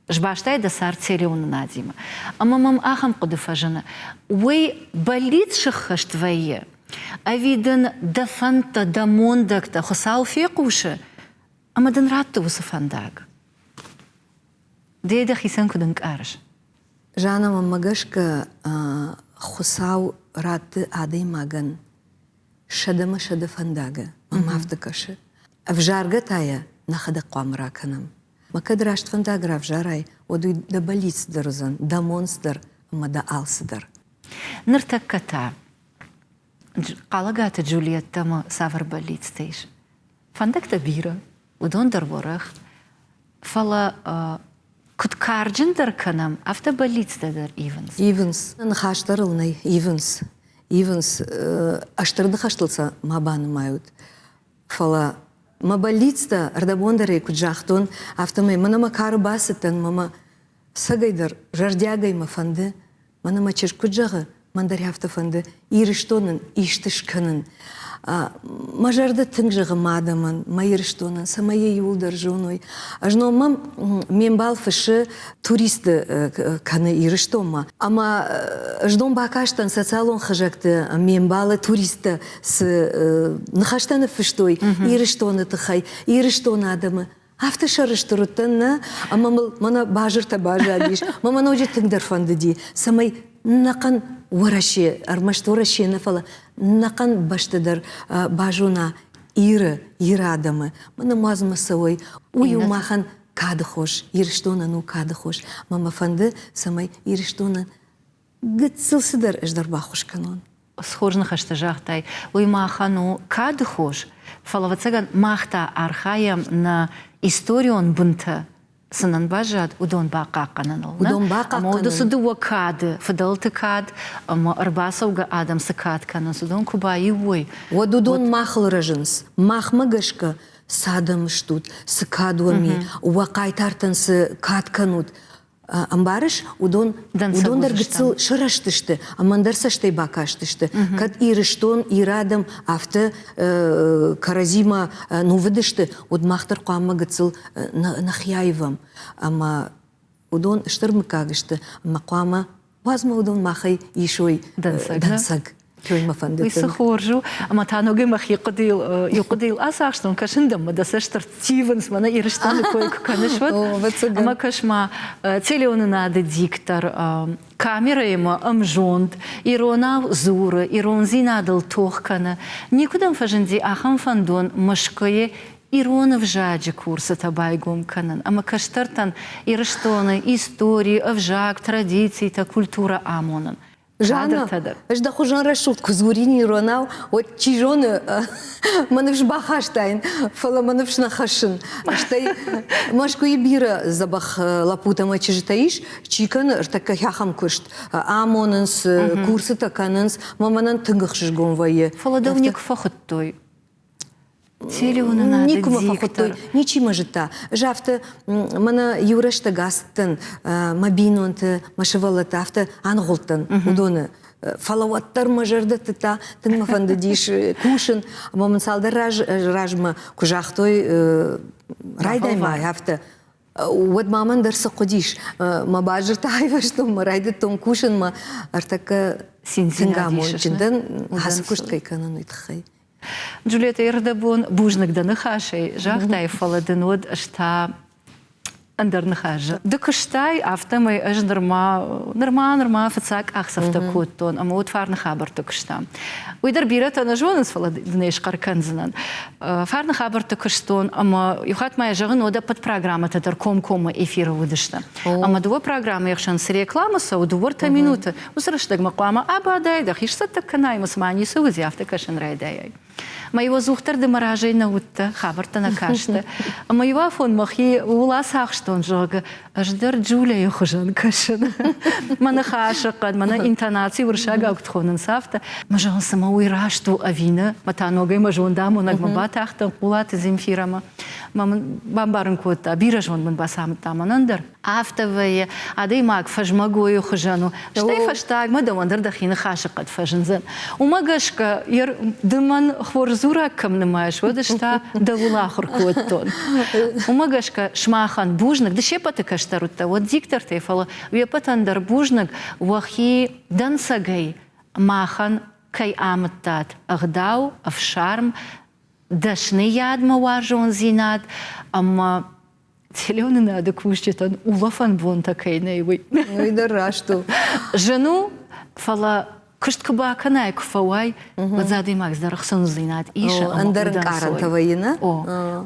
S1: Сбастай дӕ цард телеуынынадимӕ. Ӕмӕ мӕм ахӕм хъуыды фӕзыны. Уый бӕллиц сыххӕст вӕййы, ӕви дын дӕ фӕндтӕ, дӕ мондӕгтӕ Хуыцау фехъусы ӕмӕ дын ратты уыцы фӕндаг? Ды дӕхицӕн куыд ӕнкъарыс?
S2: Жанна, мӕнмӕ гӕсгӕ, Хуыцау ратты адӕймагӕн сӕдӕмӕ сӕдӕ фӕндагы, мӕм афтӕ кӕсы. Ӕвзаргӕ та йӕ нӕхӕдӕг хъуамӕ ракӕнӕм. Мӕ кӕд раст фӕндаг равзарай, уӕд уый дӕ бӕллиц дӕр уыдзӕн, дӕ монц дӕр ӕмӕ дӕ алцы дӕр.
S1: Ныртӕккӕ та Хъалӕгаты Джульеттӕмӕ цавӕр бӕллицтӕ ис? Фӕндӕгтӕ бирӕ, уыдон дӕр уӕрӕх. Фӕлӕ куыд карджындӕр кӕнӕм, афтӕ бӕллицтӕ дӕр ивынц.
S2: Ивынц. Ныхас дӕр ыл нӕй. Ивынц. Ивынц. Стыр ныхӕстыл сӕ ма банымайут. Фӕлӕ мӕ бӕллицтӕ ӕрдӕбондӕрӕй куыд загътон, афтӕмӕй мӕнӕ мӕ кары бацыдтӕн, мӕ мӕ цӕгӕйдӕр зӕрдиагӕй мӕ фӕнды, мӕнӕ мӕ чызг куыд зӕгъы, Мӕн дӕр афтӕ фӕнды Ирыстонӕн исты скӕнын. Мӕ зӕрдӕ тынг зӕгъы мӕ адӕмӕн, мӕ Ирыстонӕн, цӕмӕй йӕ иууылдӕр зоной. Ӕз ном мӕм ме мбал фыссы туристы кӕны Ирыстонмӕ. Ӕмӕ ӕз дон бакастӕн социалон хызӕгты ме мбалы туристтӕ цы ныхӕстӕ ныффыстой Ирыстоны тыххӕй, Ирыстоны адӕмы. Афтӕ сӕрыстыр уыдтӕн, нӕ, ӕмӕ мыл мӕнӕ базыртӕ базадис. Мӕ мӕ ноджы тынгдӕр фӕндыди, цӕмӕй нӕхъӕн Уӕрӕсе, ӕрмӕст Уӕрӕсе нӕ, фӕлӕ нӕхъӕн бӕстӕ дӕр базона Иры, Иры адӕмы. Мӕнӕ уадзмӕ цӕуой. Уый у махӕн кады хос, Ирыстонӕн у кады хос. Мӕ мӕ фӕнды, цӕмӕй Ирыстонӕн гыццыл цыдӕр ӕз дӕр баххуыс кӕнон.
S1: Цы хорз ныхӕстӕ загътай, уый махӕн у кады хос, фӕлӕ, ӕвӕццӕгӕн, мах та архайӕм нӕ историон бынтӕ цы нын баззад, уыдон бахъахъхъӕныныл.
S2: Уыдон бахъахъхъӕнын.
S1: Ӕмӕ уыцы дыууӕ кады, фыдӕлты кад ӕмӕ ӕрбацӕугӕ адӕм цы кад кӕнынц, уыдон куы баиу уой,
S2: уӕд уыдон махыл рӕзынц. Махмӕ гӕсгӕ цы адӕм стут, цы кад уӕм и, уӕ хъайтартӕн цы кад кӕнут, ӕмбарыс, уыдон, уыдон дӕр гыццыл сырӕзтысты ӕмӕ ӕндӕр цӕстӕй бакастысты. Кӕд Ирыстон, Иры адӕм афтӕ кӕрӕдзимӕ нувыд сты, уӕд мах дӕр хъуамӕ гыццыл нӕхи аивӕм. Ӕмӕ уыдон стыр мыггаг сты ӕмӕ хъуамӕ уадз мӕ уыдон махӕй исой дӕнцӕг. Мӕ фӕнды.
S1: Уый цы хорз у, ӕмӕ та ногӕй мӕхи хъуыдыйыл, иу хъуыдыйыл ацахстон, кӕсын дӕм, мӕ дӕ цӕст ӕрттивынц, мӕнӕ Ирыстоны кой куы кӕныс, уӕд. Ӕмӕ кӕс-ма, телеуынынады диктор, камерӕимӕ ӕмзонд, иронау дзуры, ирондзинадыл тох кӕны. Никуыдӕм фӕзынди ахӕм фӕндон Мӕскуыйы ирон ӕвзаджы курсытӕ байгом кӕнын ӕмӕ кӕстӕртӕн Ирыстоны истори, ӕвзаг, традицитӕ, культурӕ амонын.
S2: Жанна, ӕз дӕ хуызӕн рӕсугъд куы дзурин иронау, уӕд чи зоны, мӕ ныфс бахастаин, фӕлӕ мӕ ныфс нӕ хӕссын. Стӕй Мӕскуыйы бирӕ дзӕбӕх лӕппутӕ ӕмӕ чызджытӕ ис, чи кӕны ӕртӕккӕ ахӕм куыст, амонынц, курсытӕ кӕнынц, мӕ мӕнӕн тынг ӕхсызгон вӕййы.
S1: Фӕлӕ дӕу никуы фӕхуыдтой Телеуынынады
S2: Никуы мӕ фӕхуыдтой, ничи мӕ зыдта. Ӕз афтӕ мӕнӕ иу рӕстӕг ацыдтӕн мӕ бинонты, мӕ сывӕллӕтты афтӕ аныгъуылдтӕн уыдоны. Фӕлӕ уӕддӕр мӕ зӕрдӕ тыдта, тынг мӕ фӕндыдис кусын. Ӕмӕ мын цалдӕр размӕ куы загътой, райдай ма афтӕ, уӕд ма мӕн дӕр цы хъуыдис? Мӕ базыртӕ айвӕзтон, мӕ райдыдтон кусынмӕ. Ӕртӕккӕ тынг амондджын дӕн, ацы куыст кӕй кӕнын, уый тыххӕй.
S1: Джульетта, ӕрдӕбон бузныг дӕ ныхасӕй загътай, фӕлӕ дын уӕд ӕз та ӕндӕр ныхас. Ды куыстай, афтӕмӕй ӕз нырма, нырма, нырма фыццаг къахдзӕфтӕ кодтон ӕмӕ уӕд фарны хабӕртты куыстам. Уый дӕр бирӕтӕ нӕ зонынц, фӕлӕ дын ӕй схъӕр кӕндзынӕн. Фарны хабӕртты куыстон ӕмӕ иу хатт ма йӕ зӕгъын, уӕд ӕппӕт программӕтӕ дӕр комкоммӕ эфиры уыдысты. Ӕмӕ дыууӕ программӕйы хсӕн цы рекламӕ цӕуы, дыууӕ-ӕртӕ минуты, Уыцы рӕстӕгмӕ хъуамӕ абадай, дӕхи сцӕттӕ кӕнай ӕмӕ цыма ницы уыди, афтӕ кӕсын райдайай. Мӕ-иу ӕдзухдӕр ды мӕ разӕй нӕ уыдтӕ, хабӕрттӕ нӕ кастӕ. Ӕмӕ-иу афон мӕхи ууыл ацахстон, зӕгъгӕ, ӕз дӕр Джулияйы хуызӕн кӕсын. Мӕ ныхасы хъӕд, мӕнӕ интонаци уырыссагау куыд хонынц, афтӕ. Мӕ зӕгъын, цымӕ уый раст у ӕви нӕ? Мӕ та ногӕй мӕ зондамонӕгмӕ батахтӕн Хъулаты Земфирӕмӕ. Мӕ мын бамбарын кодта, бирӕ зонд мын бацамыдта мӕнӕн дӕр. Афтӕ вӕййы, адӕймаг фӕзмӕгойы хуызӕн у, стӕй фӕстагмӕ дӕуӕн дӕр дӕхи ныхасы хъӕд фӕзындзӕн. Уымӕ гӕсгӕ ды мӕн хорз дзурӕг кӕм нымайыс, уӕд ӕз та дӕуыл ахуыр кодтон. Уымӕ гӕсгӕ сымахӕн бузныг, ды се ппӕты кӕстӕр уыдтӕ, уӕд диктортӕй, фӕлӕ уе ппӕтӕн дӕр бузныг уӕхи дӕнцӕгӕй махӕн кӕй амыдтат ӕгъдау, ӕфсарм, дӕсныйадмӕ уарзондзинад ӕмӕ телеуынынады кусджытӕн улӕфӕн бонтӕ кӕй нӕй, уый.
S2: Уый дӕр раст у.
S1: Зын у, фӕлӕ куыст куы бакӕнай, куы фӕуай, уӕд дзы адӕймаг дӕр ӕхцондзинад исы.
S2: Ӕндӕр ӕнкъарӕнтӕ вӕййы, нӕ?
S1: О,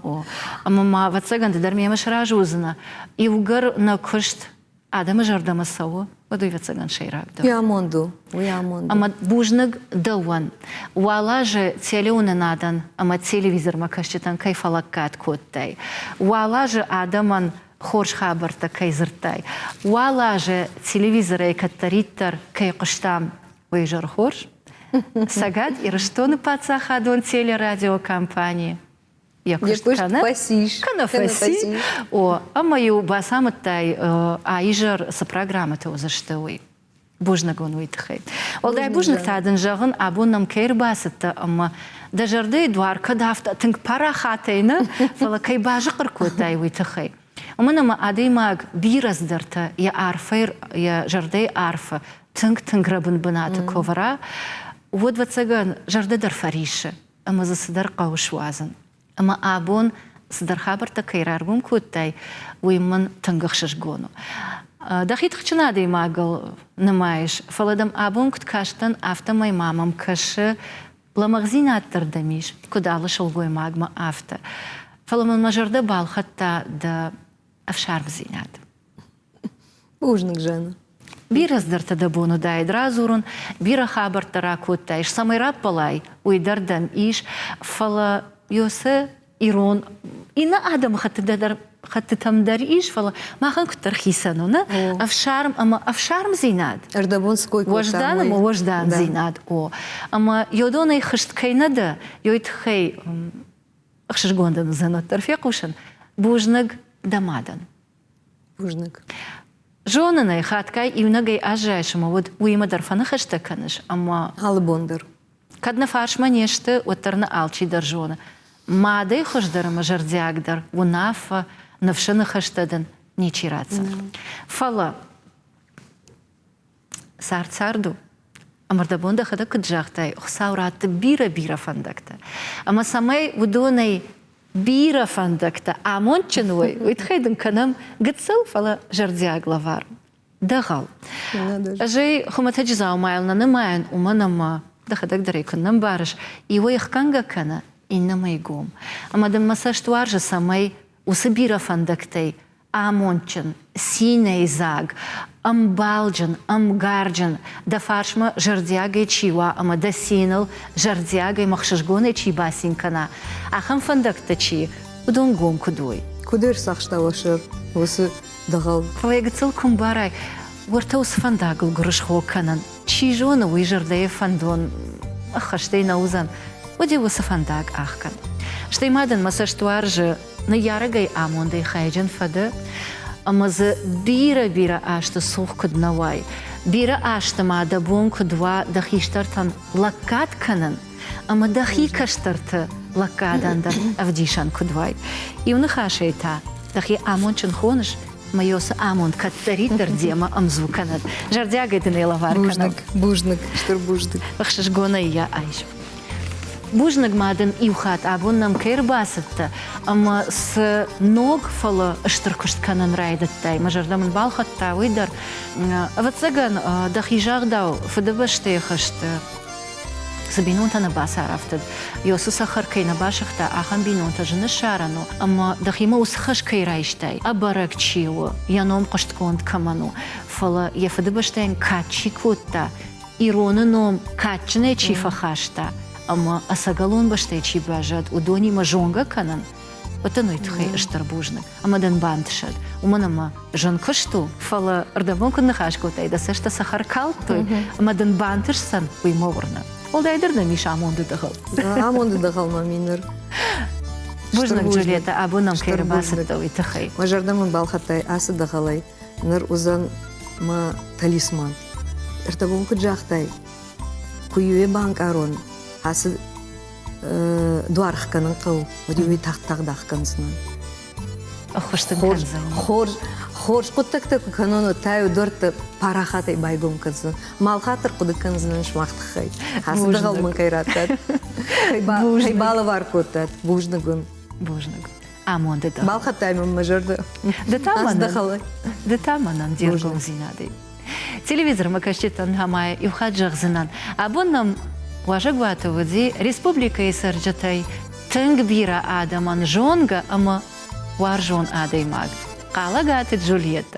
S1: о. Ӕмӕ ма, ӕвӕццӕгӕн, ды дӕр мемӕ сразы уыдзынӕ. Иугӕр нӕ куыст адӕмы зӕрдӕмӕ цӕуы, уӕд уый, ӕвӕццӕгӕн, сӕйрагдӕр.
S2: Уый амонд у, уый амонд у.
S1: Ӕмӕ бузныг дӕуӕн, уал азы телеуынынадӕн ӕмӕ телевизормӕ кӕсджытӕн кӕй фӕлӕггад кодтай, уал азы адӕмӕн хорз хабӕрттӕ кӕй дзырдтай, уал азы телевизорӕй кӕддӕриддӕр кӕй хъуыстам, уый изӕр хорз. Цӕгат Ирыстоны паддзахадон телерадиокомпани йӕ куыст кӕны,
S2: фӕцис.
S1: Кӕнӕ фӕци. О, ӕмӕ-иу бацамыдтай, а изӕр цы программӕтӕ уыдзысты, уый. Бузныг уын уый тыххӕй. Уӕлдай бузныг та дын зӕгъын, абон нӕм кӕй ӕрбацыдтӕ ӕмӕ дӕ зӕрдӕйы дуар кӕд афтӕ тынг парахатӕй нӕ, фӕлӕ кӕй базыхъыр кодтай, уый тыххӕй. Уымӕн ӕмӕ адӕймаг бирӕ цыдӕртӕ йӕ арфӕ, йӕ зӕрдӕйы арфы тынг-тынг рӕбын бынаты куы ӕвӕра, уӕд, ӕвӕццӕгӕн, зӕрдӕ дӕр фӕриссы ӕмӕ дзы цыдӕр хъӕуы суадзын. Ӕмӕ абон цыдӕр хабӕрттӕ кӕй раргом кодтай, уый мын тынг ӕхсызгон у. Дӕхи тыхджын адӕймагыл нымайыс, фӕлӕ дӕм абон куыд кастӕн, афтӕмӕй ма мӕм кӕсы, лӕмӕгъдзинад дӕр дӕм ис, куыд алы сылгоймагмӕ, афтӕ. Фӕлӕ мын мӕ зӕрдӕ балхӕдта дӕ ӕфсармдзинад.
S2: Бузныг, Жанна.
S1: Бирӕ цыдӕртӕ дӕ бон уыдаид радзурын, бирӕ хабӕрттӕ ракодтаис, цӕмӕй раппӕлай, уый дӕр дӕм ис, фӕлӕ Йосе ирон иннӕ адӕмыхӕттытӕ дӕр хӕттытӕм дӕр ис, фӕлӕ махӕн куыддӕр хицӕн у, нӕ? Ӕфсарм ӕмӕ ӕфсармдзинад.
S2: Ӕрдӕбон ской кодтам.
S1: Уӕздан ӕмӕ уӕздандзинад, о. Ӕмӕ йодонӕй хызт кӕй нӕ дӕ, йой тыххӕй ӕхсызгон дын уыдзӕн уӕддӕр фехъусын. Бузныг дӕ мадӕн.
S2: Бузныг.
S1: Зонын ӕй, хатгай иунӕгӕй аззайыс ӕмӕ уӕд уыимӕ дӕр фӕныхӕстӕ кӕныс ӕмӕ...
S2: Алы бон дӕр.
S1: Кӕд нӕ фарсмӕ не сты, уӕддӕр нӕ алчи дӕр зоны. Мадӕй хуыздӕр ӕмӕ зӕрдиагдӕр уынаффӕ, ныфсы ныхӕстӕ дын ничи ратдзӕн. Фӕлӕ цард цард у. Ӕмӕ рдӕбон дӕхӕдӕг куыд загътай, Хуыцау ратты бирӕ-бирӕ фӕндӕгтӕ. Ӕмӕ цӕмӕй уыдонӕй бирӕ фӕндӕгтӕ амондджын уой, уый тыххӕй дын кӕнӕм гыццыл, фӕлӕ зӕрдиаг лӕвар. Дӕгъӕл. Ӕз ӕй хуымӕтӕджы дзаумайыл нӕ нымайын, уымӕн ӕмӕ дӕхӕдӕг дӕр ӕй куыннӕ мбарыс, иуӕй ӕхгӕнгӕ кӕны, иннӕмӕй гом. Ӕмӕ дын мӕ цӕст уарзы, цӕмӕй уыцы бирӕ фӕндӕгтӕй амондджын, цинӕйдзаг, ӕмбалджын, ӕмгарджын, дӕ фарсмӕ зӕрдиагӕй чи уа ӕмӕ дӕ циныл зӕрдиагӕй ӕмӕ ӕхсызгонӕй чи бацин кӕна, ахӕм фӕндӕгтӕ чи, уыдон гом куыд уой.
S2: Куыд ӕрцахста уӕ сӕр уыцы дӕгъӕл?
S1: Фӕлӕ йӕ гыццыл куы мбарай, уӕртӕ уыцы фӕндагыл гуырысхо кӕнын, чи зоны, уый зӕрдӕйы фӕндон ӕххӕстӕй нӕ уыдзӕн, уӕд-иу уыцы фӕндаг ӕхгӕн. Стӕй ма дын мӕ цӕст уарзы ныййарӕгӕй амондӕй хайджын фӕдӕ, ӕмӕ дзы бирӕ-бирӕ азты цух куыд нӕ уай, бирӕ азты ма дӕ бон куыд уа дӕ хистӕртӕн лӕггад кӕнын ӕмӕ дӕхи кӕстӕрты лӕггадӕн дӕр ӕвдисӕн куыд уай. Иу ныхасӕй та дӕхи амондджын хоныс, ӕмӕ уыцы амонд кӕддӕриддӕр демӕ ӕмдзу кӕнӕд. Зӕрдиагӕй дын ӕй лӕвар кӕнӕм.
S2: Бузныг, бузныг, стыр бузныг.
S1: Ӕхсызгонӕй йӕ айс. Бузныг ма дын иу хатт, абон нӕм кӕй ӕрбацыдтӕ ӕмӕ цы ног, фӕлӕ стыр куыст кӕнын райдыдтай, мӕ зӕрдӕ мын балхӕдта уый дӕр. Ӕвӕццӕгӕн, дӕхи загъдау, Фыдыбӕстӕйы хӕсты цы бинонтӕ нӕ бацарӕфтыд, Йосы цӕхӕр кӕй нӕ басыгъта, ахӕм бинонтӕ зын ссарӕн у, ӕмӕ дӕхимӕ уыцы хӕс кӕй райстай, ӕбӕрӕг чи у, йӕ ном хъуыстгонд кӕмӕн у, фӕлӕ йӕ Фыдыбӕстӕйӕн кад чи кодта, ироны ном кадджынӕй чи фӕхаста ӕмӕ ӕцӕгӕлон бӕстӕй чи баззад, уыдонимӕ зонгӕ кӕнын, уӕд дын уый тыххӕй стыр бузныг ӕмӕ дын бантысӕд, уымӕн ӕмӕ зын куыст у, фӕлӕ рдӕбон куыд ныхас кодтай, дӕ цӕстӕ цӕхӕр калдтой ӕмӕ дын бантысдзӕн, уый мӕ уырны. Уӕлдайдӕр нӕм ис амонды дӕгъӕл.
S2: Амонды дӕгъӕл мӕм и ныр.
S1: Бузныг, Джульетта, абон нӕм кӕй ӕрбацыдтӕ, уый тыххӕй.
S2: Мӕ зӕрдӕ мын балхӕдтай ацы дӕгъӕлӕй. Ныр уыдзӕн мӕ талисман. Ӕртӕбон куыд загътай, куы-иу банкъарон, ацы дуар хгӕнын хъӕуы, уӕд-иу уый тагъд-тагъд ӕхгӕндзынӕн.
S1: Ӕххуыс дын кӕндзӕн.
S2: Хорз, хорз хъуыддӕгтӕ куы кӕнон, уӕд та-иу дуӕрттӕ парахатӕй байгом кӕндзынӕн. Малхатт ӕрхъуыды кӕндзынӕн сымах тыххӕй. Ацы дӕгъӕл мын кӕй раттат, кӕй балӕвар кодтат. Бузныг уын.
S1: Бузныг. Амонды дӕ.
S2: Балхӕдтай мын мӕ зӕрдӕ.
S1: Ды та мӕнӕн, ды та мӕнӕн де ргомдзинадӕй. Телевизормӕ кӕсджытӕн ӕмӕ иу хатт зӕгъдзынӕн, абон нӕм уазӕгуаты уыди республикӕйы цӕрджытӕй тынг бирӕ адӕмӕн зонгӕ ӕмӕ уарзон адӕймаг Хъалӕгаты Джульеттӕ.